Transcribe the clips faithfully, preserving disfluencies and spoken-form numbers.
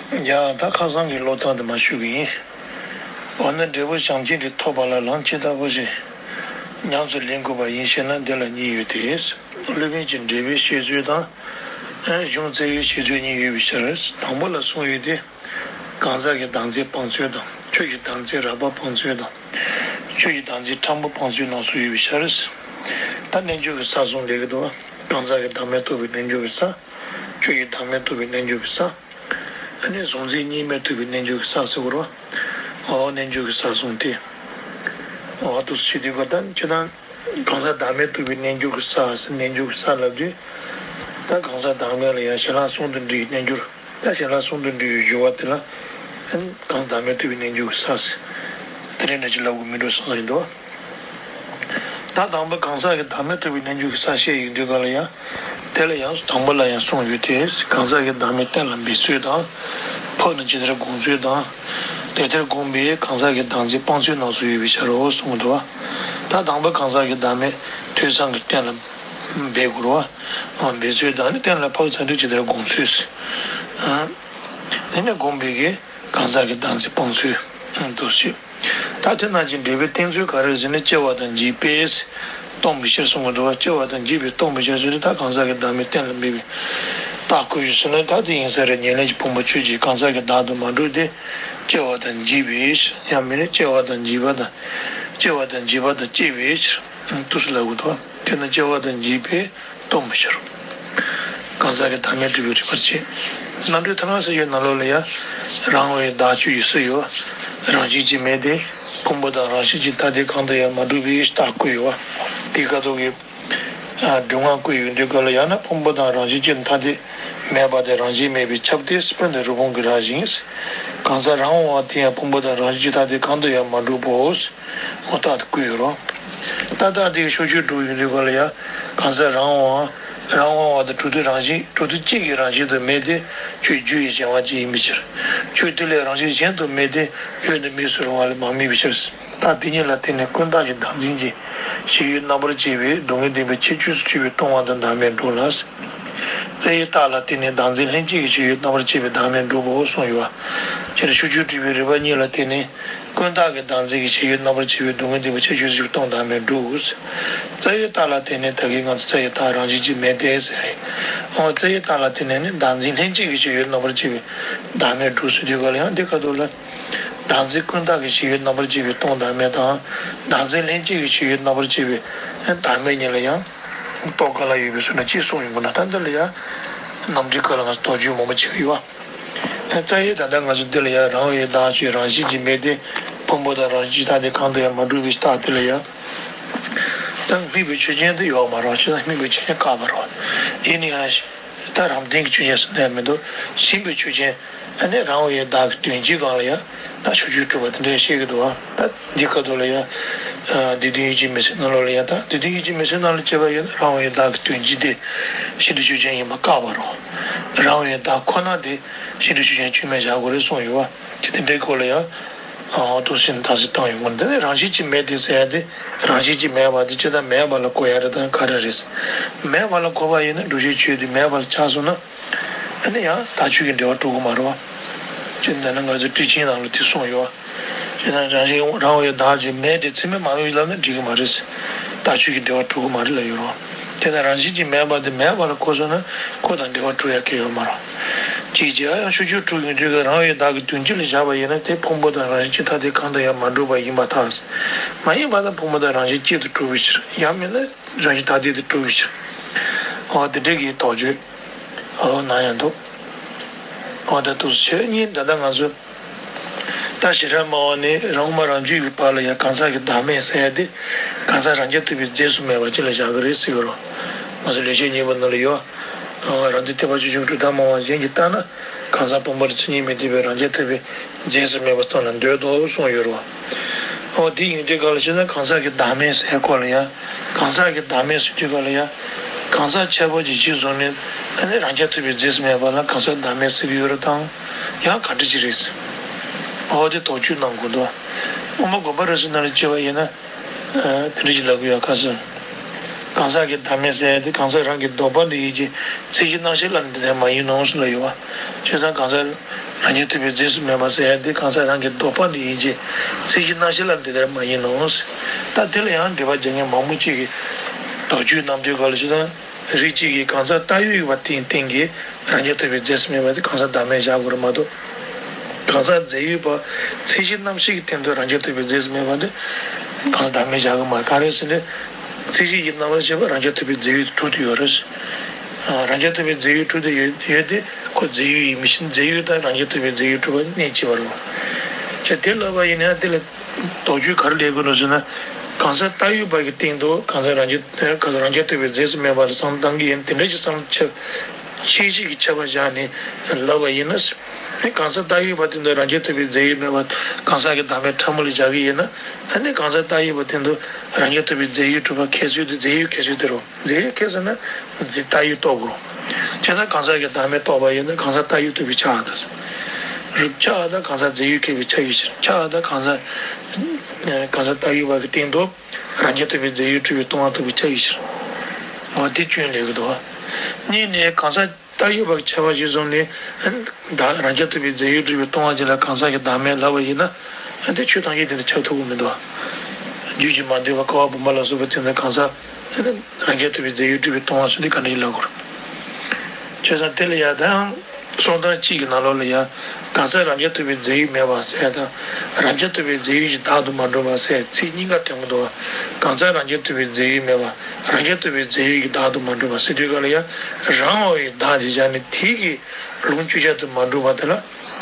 ཡ། ད་ཁ་སང་གི་སློབ་ཐབས་དེ་མར་ཞུ་གི་ཡིན། འོ་ན་འབྲས་བུ་བྱམས་བརྩེ་དེ་ཐོབ་པ་ལ་ལམ་ཇི་ལྟ་བུ་ཞིག་ཉམས་སུ་ལེན་དགོས་པ་ཡིན་ཞེ་ན། འདི་ལ་གཉིས་ཡོད་དེ། སློབ་དཔོན་གྱི་འགྲེལ་པའི་བཤད་ཚུལ་དང་། གཞུང་བཙལ་བའི་བཤད་ཚུལ་གཉིས་ཡོད་པའི་ཕྱིར། དང་པོ་ལ་གསུངས་ཡོད་དེ། གང་ཟག་གི་བདག་འཛིན་སྤང་ཚུལ་དང་། ཆོས་ཀྱི་བདག་འཛིན་རགས་པ་སྤང་ཚུལ་དང་། ཆོས་ཀྱི་བདག་འཛིན་ཕྲ་མོ་སྤང་ཚུལ་རྣམས་སུ་ཡོད་པའི་ཕྱིར། ད་རྣལ་འབྱོར་གྱི་ས་གསུམ་ལས་ཀྱི་འདུག་གང་ཟག་གི་བདག་མེད་རྟོགས་པའི་རྣལ་འབྱོར་གྱི་ས། ཆོས་ཀྱི་བདག་མེད་རྟོགས་པའི་རྣལ་འབྱོར་གྱི་ས། ཨ་ནི་གཟུང་འཛིན་གཉིས་མེད་རྟོགས་པའི་རྣལ་འབྱོར་གྱི་ས་ཟེར་བ་རེད་བ། འོ་རྣལ་འབྱོར་གྱི་ས་གསུམ་སྟེ། འོ་དུ་ཆོས་དེ་ག་ད་ཅི་ད། གང་ཟག་བདག་མེད་རྟོགས་པའི་རྣལ་འབྱོར་གྱི་ས་ཟེར། རྣལ་འབྱོར་གྱི་ས་ལབ་དུས། ད་གང་ཟག་བདག་མེད་ལ་ཡང་ཞལ་ལག་གསུམ་དུ་འདྲེས་པའི་རྣལ་འབྱོར། ད་ཞལ་ལག་གསུམ་དུ་འདྲེས་པའི་སྦྱོར་བ་དེ་ལ། ཨ་ནི་གང་ཟག་བདག་མེད་རྟོགས་པའི་རྣལ་འབྱོར་གྱི་ས་ཟེར། དེ་རེད་འདྲ་ཅིག་ལབ་དགོས་མི་འགྲོ་བསམ་གྱི་འདུག་ད་དང་པོ་གང་ཟག་གི་བདག་མེད་རྟོགས་པའི་རྣལ་འབྱོར་གྱི་ས་བཤད་ཡོང་དུས་ག་ལ་ཡང་། དེ་ལ་ཡང་དང་པོ་ལ་ཡང་གསུངས་ཡོད་དེ། གང་ཟག་གི་བདག་མེད་གཏན་ལ་འབེབས་ཚུལ་དང་། ཕུགས་ནི་ཇི་ལྟར་དགོངས་ཚུལ་དང་། དེ་ལྟར་དགོངས་པས་གང་ཟག་གི་བདག་འཛིན་སྤང་ཚུལ་རྣམས་སུ་ཡོད་པའི་ཕྱིར་རོ་གསུངས་འདུག་ད་དང་པོ་གང་ཟག་གི་བདག་མེད་ཐོས་བསམ་གྱིས་གཏན་ལ་འབེབས་དགོས་རེད་བ། འབེབས་ཚུལ་དང་ནི་གཏན་ལ་ཕབ་ཚར་དུས་ཇི་ལྟར་དགོངས་ཚུལ། དེ་ནས་དགོངས་པའི་གི་གང་ཟག་གི་བདག་འཛིན་སྤང་ཚུལ་དུ་ཞུ། ད་དེ་རྣམས་ཀྱི་འགྲེལ་པའི་བསྟན་ཚུལ་ག་རེ་ཟེར་ན། སྐྱེ་བ་དང་འཇིག་པས་སྟོང་པའི་ཕྱིར་གསུངས་པ་འདུག་སྐྱེ་བ་དང་འཇིག་པས་སྟོང་པའི་ཕྱིར་ཟེར་དུས། ད་གང་ཟག་གི་བདག་མེད་གཏན་ལ་འབེབས་པའི་རྟགས་བཀོད་ཡོད་ཟེར་ན། ད་དེ་ཡིན་ས་རེད། ཉེར་ལེན་གྱི་ཕུང་པོ་ཆོས་ཅན། གང་ཟག་གི་བདག་ཏུ་མ་གྲུབ་སྟེ། སྐྱེ་བ་དང་འཇིག་པའི་ཕྱིར། ཡང་མིན་ན་སྐྱེ་བ་དང་འཇིག་པ་དང་། སྐྱེ་བ་དང་འཇིག་པ་དང་བཅས་པའི་ཕྱིར་དུ་ཞེས་ལབ་དགོས་འདུག་དེས་ན་སྐྱེ་བ་དང་འཇིག་པས་སྟོང་པའི་ཕྱིར། གང་ཟག་གི་བདག་མེད་སྒྲུབ་པའི་རིགས་པར་བྱེད། རྣམ་འགྲེལ་ཐ་ན་ཟེར་ཡོད་ནང་ལོགས་ལ་ཡང་། རང་དབང་བའི་བདག་ཆོས་ཀྱི་སུ་ཡོད། རང་བཞིན་གྱིས་མེད་དེ། ཕུང་པོ་དང་རང་བཞིན་གྱིས་ཐ་དད་གང་དུ་ཡང་མ་གྲུབ་པའི་རྟགས་བཀོད་ཡོད་པ། དེའི་ཁ་ཐུག་གི་སྒྲུབ་ངག་བཀོད་ཡོང་དུས་སྐབས་ལ་ཡང་ན། ཕུང་པོ་དང་རང་བཞིན་གྱིས་ཐ་དད་མེད་པ་དེ་རང་བཞིན་མེད་པས་ཁྱབ་སྟེ། སྤུན་དང་རུས་ཕུང་གི་རང་བཞིན། གང་ཟག་རང་དབང་བ་དེ་ཡང་ཕུང་པོ་དང་རང་བཞིན་གྱིས་ཐ་དད་གང་དུ་ཡང་མ་གྲུབ་བོ། འོ་རྟགས་དེ་བཀོད་ཡོད་རོ། ད་ལྟ་དེའི་ཕྱོགས་ཆོས་དྲུག་ཡོང་དུས་སྐབས་ལ་ཡང་། གང་ཟག་རང་དབང་བ། རང་དབང་བ་དང་གྲུབ་བདེ་རང་བཞིན། གྲུབ་བདེ་གཅིག་གི་རང་བཞིན་དུ་མེད་དེ། ཆོས་རྒྱུ་ཡི་གཞན་དབང་གཅིག་ཡིན་པའི་ཕྱིར། ཆོས་དེ་ལས་རང་བཞིན་གཞན་དུ་མེད་དེ། ཡོད་ནི་མེད་སུ་རུང་བ་ལས་མ་དམིགས་པའི་ཕྱིར། རྟགས་དེ་ཉིད་ལ་བརྟེན་ནས་ཀུན་བརྟགས་ཀྱི་བདག་འཛིན་གྱི་ཞིག་ཡོད་རྣམ་པར་བཅད་པའི་སྡུག་བསྔལ་བདེན་པའི་ཁྱད་ཆོས་སུ་གྱུར་པའི་སྟོང་པ་དང་བདག་མེད་འགྲུབ་ལ། རྩ་བའི་རྟགས་ལ་བརྟེན་ནས་བདག་འཛིན་ལྷན་སྐྱེས་ཀྱི་ཞིག་ཡོད་རྣམ་པར་བཅད་པའི་བདག་མེད་འགྲུབ་བོ་གསུངས་ཡོད་པ། སྤྱིར་ཕྱོགས་ཆོས་སྒྲུབ་པའི་རིགས་པ་གཉིས་ལ་བརྟེན་ནས། ཀུན་བརྟགས་ཀྱི་བདག་འཛིན་གྱི་ཞིག་ཡོད་རྣམ་པར་བཅད་པའི་སྡུག་བསྔལ་བདེན་པའི་ཁྱད་ཆོས་སུ་གྱུར་པའི་སྟོང་བདག་མེད་འགྲུབ། རྩ་བའི་རྟགས་ལ་བརྟེན་ནས་ད་གིན་ང་ཚོ་རྩ་བའི་རྟགས་རང་བཞིན་གྱིས་མེད་དེ་ཟེར། འོ་རྩ་བའི་རྟགས་ལ་བརྟེན་ནས་ནི་བདག་འཛིན་ལྷན་སྐྱེས་ཀྱི་ཞིག་ཡོད་རྣམ་པར་བཅད་པའི་བདག་མེད་འགྲུབ་ཟེར་དུས་སྐབས་ལ་ཡང་། འདི་ཁ་ཐུག་ལ། བདག་འཛིན་ཀུན་བརྟགས་ཀྱི་ཞིག་ཡོད་རྣམ་པར་བཅད་པའི་སྟོང་བདག་མེད་དང་། བདག་འཛིན་ལྷན་སྐྱེས་ཀྱི་ཞིག་ཡོད་རྣམ་པར་བཅད་པའི་བདག་མེད་གཉིས་ལ་ཡང་། རྟོགས་ག་ལ་ཡོད་པའི་ཚུལ་ལ་གཅིག་གསུངས་ཡོང་གི་ན། ད་འདི་ལ་ཡང་། རྣམ་འགྲེལ་ཁག་ལ་ང་ཚོ་དོགས་གཅོད་མང་པོ་བྱེད་ཀྱི་ཡོད་པ། རྩ་བའི་ད་ལྟ་ང་ཚོ་འདི་ལ་ཡང་། རང་དབང་བའི་བདག་ཆོས་རང་བཞིན་གྱིས་མེད་དེ། ཕུང་པོ་དང་རང་བཞིན་གྱིས་ཐ་དད་གང་དུ་ཡང་མ་གྲུབ་པའི་རྟགས་དེ་ལ་ཡང་། ད་དམིགས་པའི་ཆོས་ཅན་དུ་ཡོད་མ་རེད། ཅི་ད་དམིགས་པའི་ཆོས་ཅན་བཀག་པ་རེད། ཡིན་ན་ཡང་། ད་རང་སྟེང་གི་ཆོས་ཅན་ཟེར་ན་ཡང་མི་འདུག་གཞན་པའི་ཆོས་ཅན། ཨ་ནི་རང་དབང་བའི་བདག་གི་དོན་སྤྱིའི་སྒང་ལ་ཡང་། ད་ཕྱོགས་ཆོས་གྲུབ་པ་དེ་འདྲ་བཤད་ཀྱི་འདུག་བ། ད་འདི་ཁ་ཐུག་ལ་ཡང་། སྡེ་བདུན་ཡིད་ཀྱི་མུན་སེལ་ནང་ལོགས་ལ་ཡང་། ད་སྡེ་བདུན་ཡིད་ཀྱི་མུན་སེལ་ནང་ལ་བྱས་པ་ཡིན་ན། རང་དབང་བའི་བདག་གི་དོན་སྤྱི་དེ་གཞན་དུ་ཆོས་ཅན་ཡིན་པ་བཀག་པ་རེད། རང་དབང་བའི་བདག་ཁོ་ན་དེ་གཞན་དུ་ཆོས་ཅན་ཁྱོན་མེད་བཞག་དགོས་རེད་གསུངས་ཡོད་བ། དེ་དེ་འདྲའི་སྐོར་ལ་ཡང་། ཨ་ཏོག་ཙམ་བརྟག་ཞིབ་བཏང་ཡོང་གི་འདུག་རང་བཞིན་གྱིས་མེད་དེ་ཟེར་ཡ་དེ། རང་བཞིན་གྱིས་མེད་པ་དེ་ཅི་ལྟར་མེད་པ་ལ་གོ་ཡ་རེད་དང་ག་རེ་རེད། མེད་པ་ལ་གོ་བ་ཡིན་ན་སྒྲུབ་བྱའི་ཆོས་དེ་མེད་པ་ལ་ཆགས་སོང་ན། ཨ་ནི་ཡང་དག་ཆོས་ཀྱི་འབྲེལ་བ་གྲུབ་ཀྱི་མ་རེད་བ། ཅེས་འདི་ནི་ང་ཚོའི་ཊཱིཀ་ཆེན་ནང་ལ་དེ་གསུངས་ཡོད་བ། ཅེས་དང་རང་བཞིན་རང་དབང་བའི་བདག་ཅིག་མེད་དེ་ཚད་མས་མ་དམིགས་ལབ་ན་འགྲིག་གི་མ་རེད། དག་ཆོས་ཀྱི་འབྲེལ་བ་གྲུབ་ཀྱི་མ་རེད་ལབ་ཡོད་རེད་བ། དེ་ལྟར་རང་བཞིན་གྱིས་མེད་པ་དེ་མེད་པ་ལ་གོ་སོང་ན་ཁོ་དང་འབྲེལ་བ་གྲུབ་ཡ་གང་ཡང་ཡོད་མ་རེད། ཅིའི་ཕྱིར་ཡང་ཕྱོགས་ཆོས་དྲུག་ཡོང་དུས་ཀྱི་རང་དབང་བའི་བདག་གི་དོན་སྤྱི་ལ་བཞག་པ་ཡིན་ན། དེ་ཕུང་པོ་དང་རང་བཞིན་གྱིས་ཐ་དད་གང་དུ་ཡང་མ་གྲུབ་པ་ཡིན་པར་ཐལ། མ་ཡིན་པ་ན་ཕུང་པོ་དང་རང་བཞིན་གཅིག་ཏུ་གྲུབ་པའི་ཕྱིར། ཡང་མིན་ན་རང་བཞིན་ཐ་དད་དུ་གྲུབ་པའི་ཕྱིར། འོ་དེ་འདྲ་གི་དོགས་གཅོད། འོ་ན་ཡང་འདུག་འོ་ད་དུ་ཆོས་ཉིད་འདི་ལྟར་ང་ཚོ། ད་ཞེ་དྲག་སྨྲ་བ་ནས་རང་དབང་མ་རང་རྒྱུད་ཀྱི་བར་ལ་ཡང་གང་ཟག་གི་བདག་མེད་ཟེར་ཡ་དེ། གང་ཟག་རང་རྐྱ་ཐུབ་པའི་རྫས་སུ་མེད་པ་ཅིག་ལ་བཞག་གི་རེད་ཟེར་གི་རེད། ང་ཚོ་ལེགས་བཤད་སྙིང་པོ་ནང་ལ་ཡོད། རང་དོན་ཐེག་པ་ཆེ་ཆུང་གྲུབ་མཐའ་སྨྲ་བ་གཞན་གྱིས་བརྟགས་ན། གང་ཟག་བུམ་པར་མཚན་ཉིད་མི་ལྡན་པའི་རང་རྐྱ་ཐུབ་པའི་རྫས་སུ་མེད་པ་ཙམ་ལ་འདོད་དོ་གསུངས་ཡོད་རེད་བ། འོ་དེ་ཡིན་དུས་ག་ལ་ཞེ་ན། གང་ཟག་གི་བདག་མེད་ཟེར་སྐོར་ལ་ཡང་། གང་ཟག་གི་བདག་མེད་ཟེར་དུས་ག་ལ་ཡང་། གང་ཟག་ཁྱད་པར་གྱི་གཞི་བཟུང་ནས། ཨ་ནི་རང་རྐྱ་ཐུབ་པའི་རྫས་སུ་མེད་པ་ལ་གང་ཟག་བདག་མེད་ཟེར་གྱི་ཡོད་རེད་དང་། ཡང་ག་འདྲ་ཅིག་རེད། འོ་དེ་དོགས་གཅོད་གནང་དགོས་འདུག་དབུ་མ་དགོངས་པ་རབ་གསལ་ནང་ལ་བྱས་པ་ཡིན་ན། དེ་འདྲ་ཅིག་ལབ་ཀྱི་ཡོད་ཁ་སང་། གང་ཟག་གི་བདག་མེད་ཟེར་ཡ་དེ་གང་ཟག་རང་གི་ལྡོག་པ་འདི་ཡིན་གྱི། ཚིག་གཞི་རྣམ་ཤེས་ལ་ནི་དེ་ལྟར་མ་ཡིན་ནོ་ཞེས་ལབ་ཡོད་པ། བྱས་ཙང་གང་ཟག་རང་རྐྱ་ཐུབ་པའི་རྫས་སུ་མེད་པ་ཟེར་ཡ་དེ་གང་ཟག་རང་གི་ལྡོག་པ་འདི་ཡིན་གྱི། ཚིག་གཞི་རྣམ་ཤེས་ལ་ནི་དེ་ལྟར་མ་ཡིན་ནོ། ད་དེ་ལ་ཡང་འགྲེལ་པ་རྒྱག་མཁན་མང་པོ་ཅིག་གིས་དོགས་གཅོད་གནང་དུས་སྐབས་ལ། བྱས་ཙང་རིགས་གཅིག་གིས་གང་ཟག་བཏགས་ཡོད་པ་དེའི་སྟེང་གི་རང་རྐྱ་ཐུབ་པའི་རྫས་སུ་མེད་པ་དེ་གང་ཟག་བདག་མེད་བཞག་དགོས་རེད་མ་གཏོགས། གང་ཟག་རྫས་ཡོད་པ་ཚིག་གཞི་རྣམ་ཤེས་ཀྱི་སྟེང་དུ་རང་རྐྱ་ཐུབ་པའི་རྫས་སུ་མེད་པ་དེ་གང་ཟག་བདག་མེད་བཞག་གི་མ་རེད། ག་རེ་ཟེར་ན། ཚིག་གཞི་ཡི་རྣམ་པར་ཤེས་པ་རང་རྐྱ་ཐུབ་པའི་རྫས་ཡོད་དུ་གྲུབ་ཏུ་ཡོད་རེད། ཨ། རང་རྐྱ་ཐུབ་པའི་རྫས་ཡོད་གྲུབ་ཏུ་ཡོད་ཡོད་དེ་ཁོ་རྫས་ཡོད་ཡིན་མིན་ཕྱིན། རྫས་ཡོད་དང་རང་རྐྱ་ཐུབ་པའི་རྫས་ཡོད་གྲུབ་པ་གནད་གཅིག་པ་རེད། ཅེས་དེ་ལབ་པ་ཡིན་ན་དེ་ལ་དོགས་གཅོད་ག་རེ་སླེབས་དགོས་ནོ་ཟེར་ན། གང་ཟག་བཏགས་ཡོད་པ་གི་སྟེང་དུ་གང་ཟག་རང་རྐྱ་གང་ཟག་རང་རྐྱ་ཐུབ་པའི་རྫས་སུ་མེད་པ་ལ་བསམ་བློ་བཏང་གི་ཡིན། དེ་འདྲ་ཞིག་བསམ་བློ་ཁྱབ། ཁྱད་གཞི་གི་ཁྱབ་པ་བཞག་ནས་ལབ་པ་ཡིན་ན། གང་ཟག་བཏགས་ཡོད་པ་སྟེང་དུ་རང་རྐྱ་ཐུབ་པའི་རྫས་ཡོད་མེད་པ་གང་ཟག་གི་བདག་མེད་ཕྲ་མོ་ལ་བཞག་གི་ཡིན་ན། ཨ་ནི་གང་ཟག་བཏགས་ཡོད་པ་སྟེང་དུ་རང་རྐྱ་ཐུབ་པའི་རྫས་ཡོད་གྲུབ་པ་ཁྱད་གསོད་དེ་རྫས་ཡོད་ཁྱད་གསོད་དེ་རེད། རྫས་ཡོད་ཁྱད་གསོད་ན་རྫས་བཏགས་ཡོད་རྟོགས་དགོས། བྱས་ཙང་གང་ཟག་གི་བདག་མེད་རྟོགས་པ་ཡིན་ན་གང་ཟག་བཏགས་ཡོད་རྟོགས་པའི་ཆ་ཡང་དང་། རིགས་ཆ་ཡང་དང་གང་ཟག་རྫས་ཡོད་ཁྱད་པའི་ཆ་ཡོད་ཕྱིར། ཆ་ཡང་དང་གང་ཟག་གང་ཟག་བཏགས་ཡོད་པ་གི་སྟེང་དུ་རང་རྐྱ་ཐུབ་པའི་རྫས་ཡོད་གྲུབ་པའི་སྟོང་པ་རྟོགས་པའི་ཆ་ཡོད་ཕྱིར། འོ་དེ་སྐྱོན་སླེབས་ཀྱི་འདུག། གཉིས་ནས་གང་ཟག་བཏགས་ཡོད་པ་གི་ཁྱད་པར་གཞིར་བཟུང་ནས་བདག་རང་རྐྱ་ཐུབ་པའི་རྫས་ཡོད་གྲུབ་པའི་སྟོང་པ་ཅིག་ལ་གང་ཟག་གི་བདག་མེད་ལབ་པ་ཡིན་ན། ཨ། དེ་ཆོས་ཐམས་ཅད་དེ་འདྲ་ཆགས་ཐུབ་ཀྱི་མི་འདུག། རྒྱུད་ཀྱིས་མ་བསྡུས་པ་ཀ་བ་བུམ་པ་ལ་སོགས་པ་དེ་ནི་གང་ཟག་རང་རྐྱ་ཐུབ་པའི་རྫས་ཡོད་གྲུབ་པའི་སྟོང་པ་ཟེར་དེ་ག་འདྲ་ཞིག་ལབ་དགོས་རེད། བྱས་ཙང་དེ་ལ་ཡང་དང་གསུང་སྟངས་གཅིག་གི་ནང་ལོགས་ལ་ཡང་གང་ཟག་རང་རྐྱ་ཐུབ་པའི་རྫས་ཡོད་མེད་པ་ཟེར་དང་། རང་རྐྱ་ཐུབ་པའི་རྫས་ཡོད་ཀྱི་བདག་ཏུ་མ་གྲུབ་པ་ཟེར་ཚིག་གཉིས་ཀ་དྲངས་ཀྱི་འདུག། གང་ཟག་རང་རྐྱ་ཐུབ་པའི་རྫས་ཡོད་མེད་པ། རང་རྐྱ་ཐུབ་པའི་རྫས་ཡོད་ཀྱི་བདག་ཏུ་མ་གྲུབ་པ་ཟེར་དུས་སྐབས་ལ་ཡང་རང་བ་ཡི་བདག་དེ་བཞག་ནས་དེ་གི་ལུང་བཅུ་ཆ་དུ་མ་གྲུབ་པ་དེ་ལ་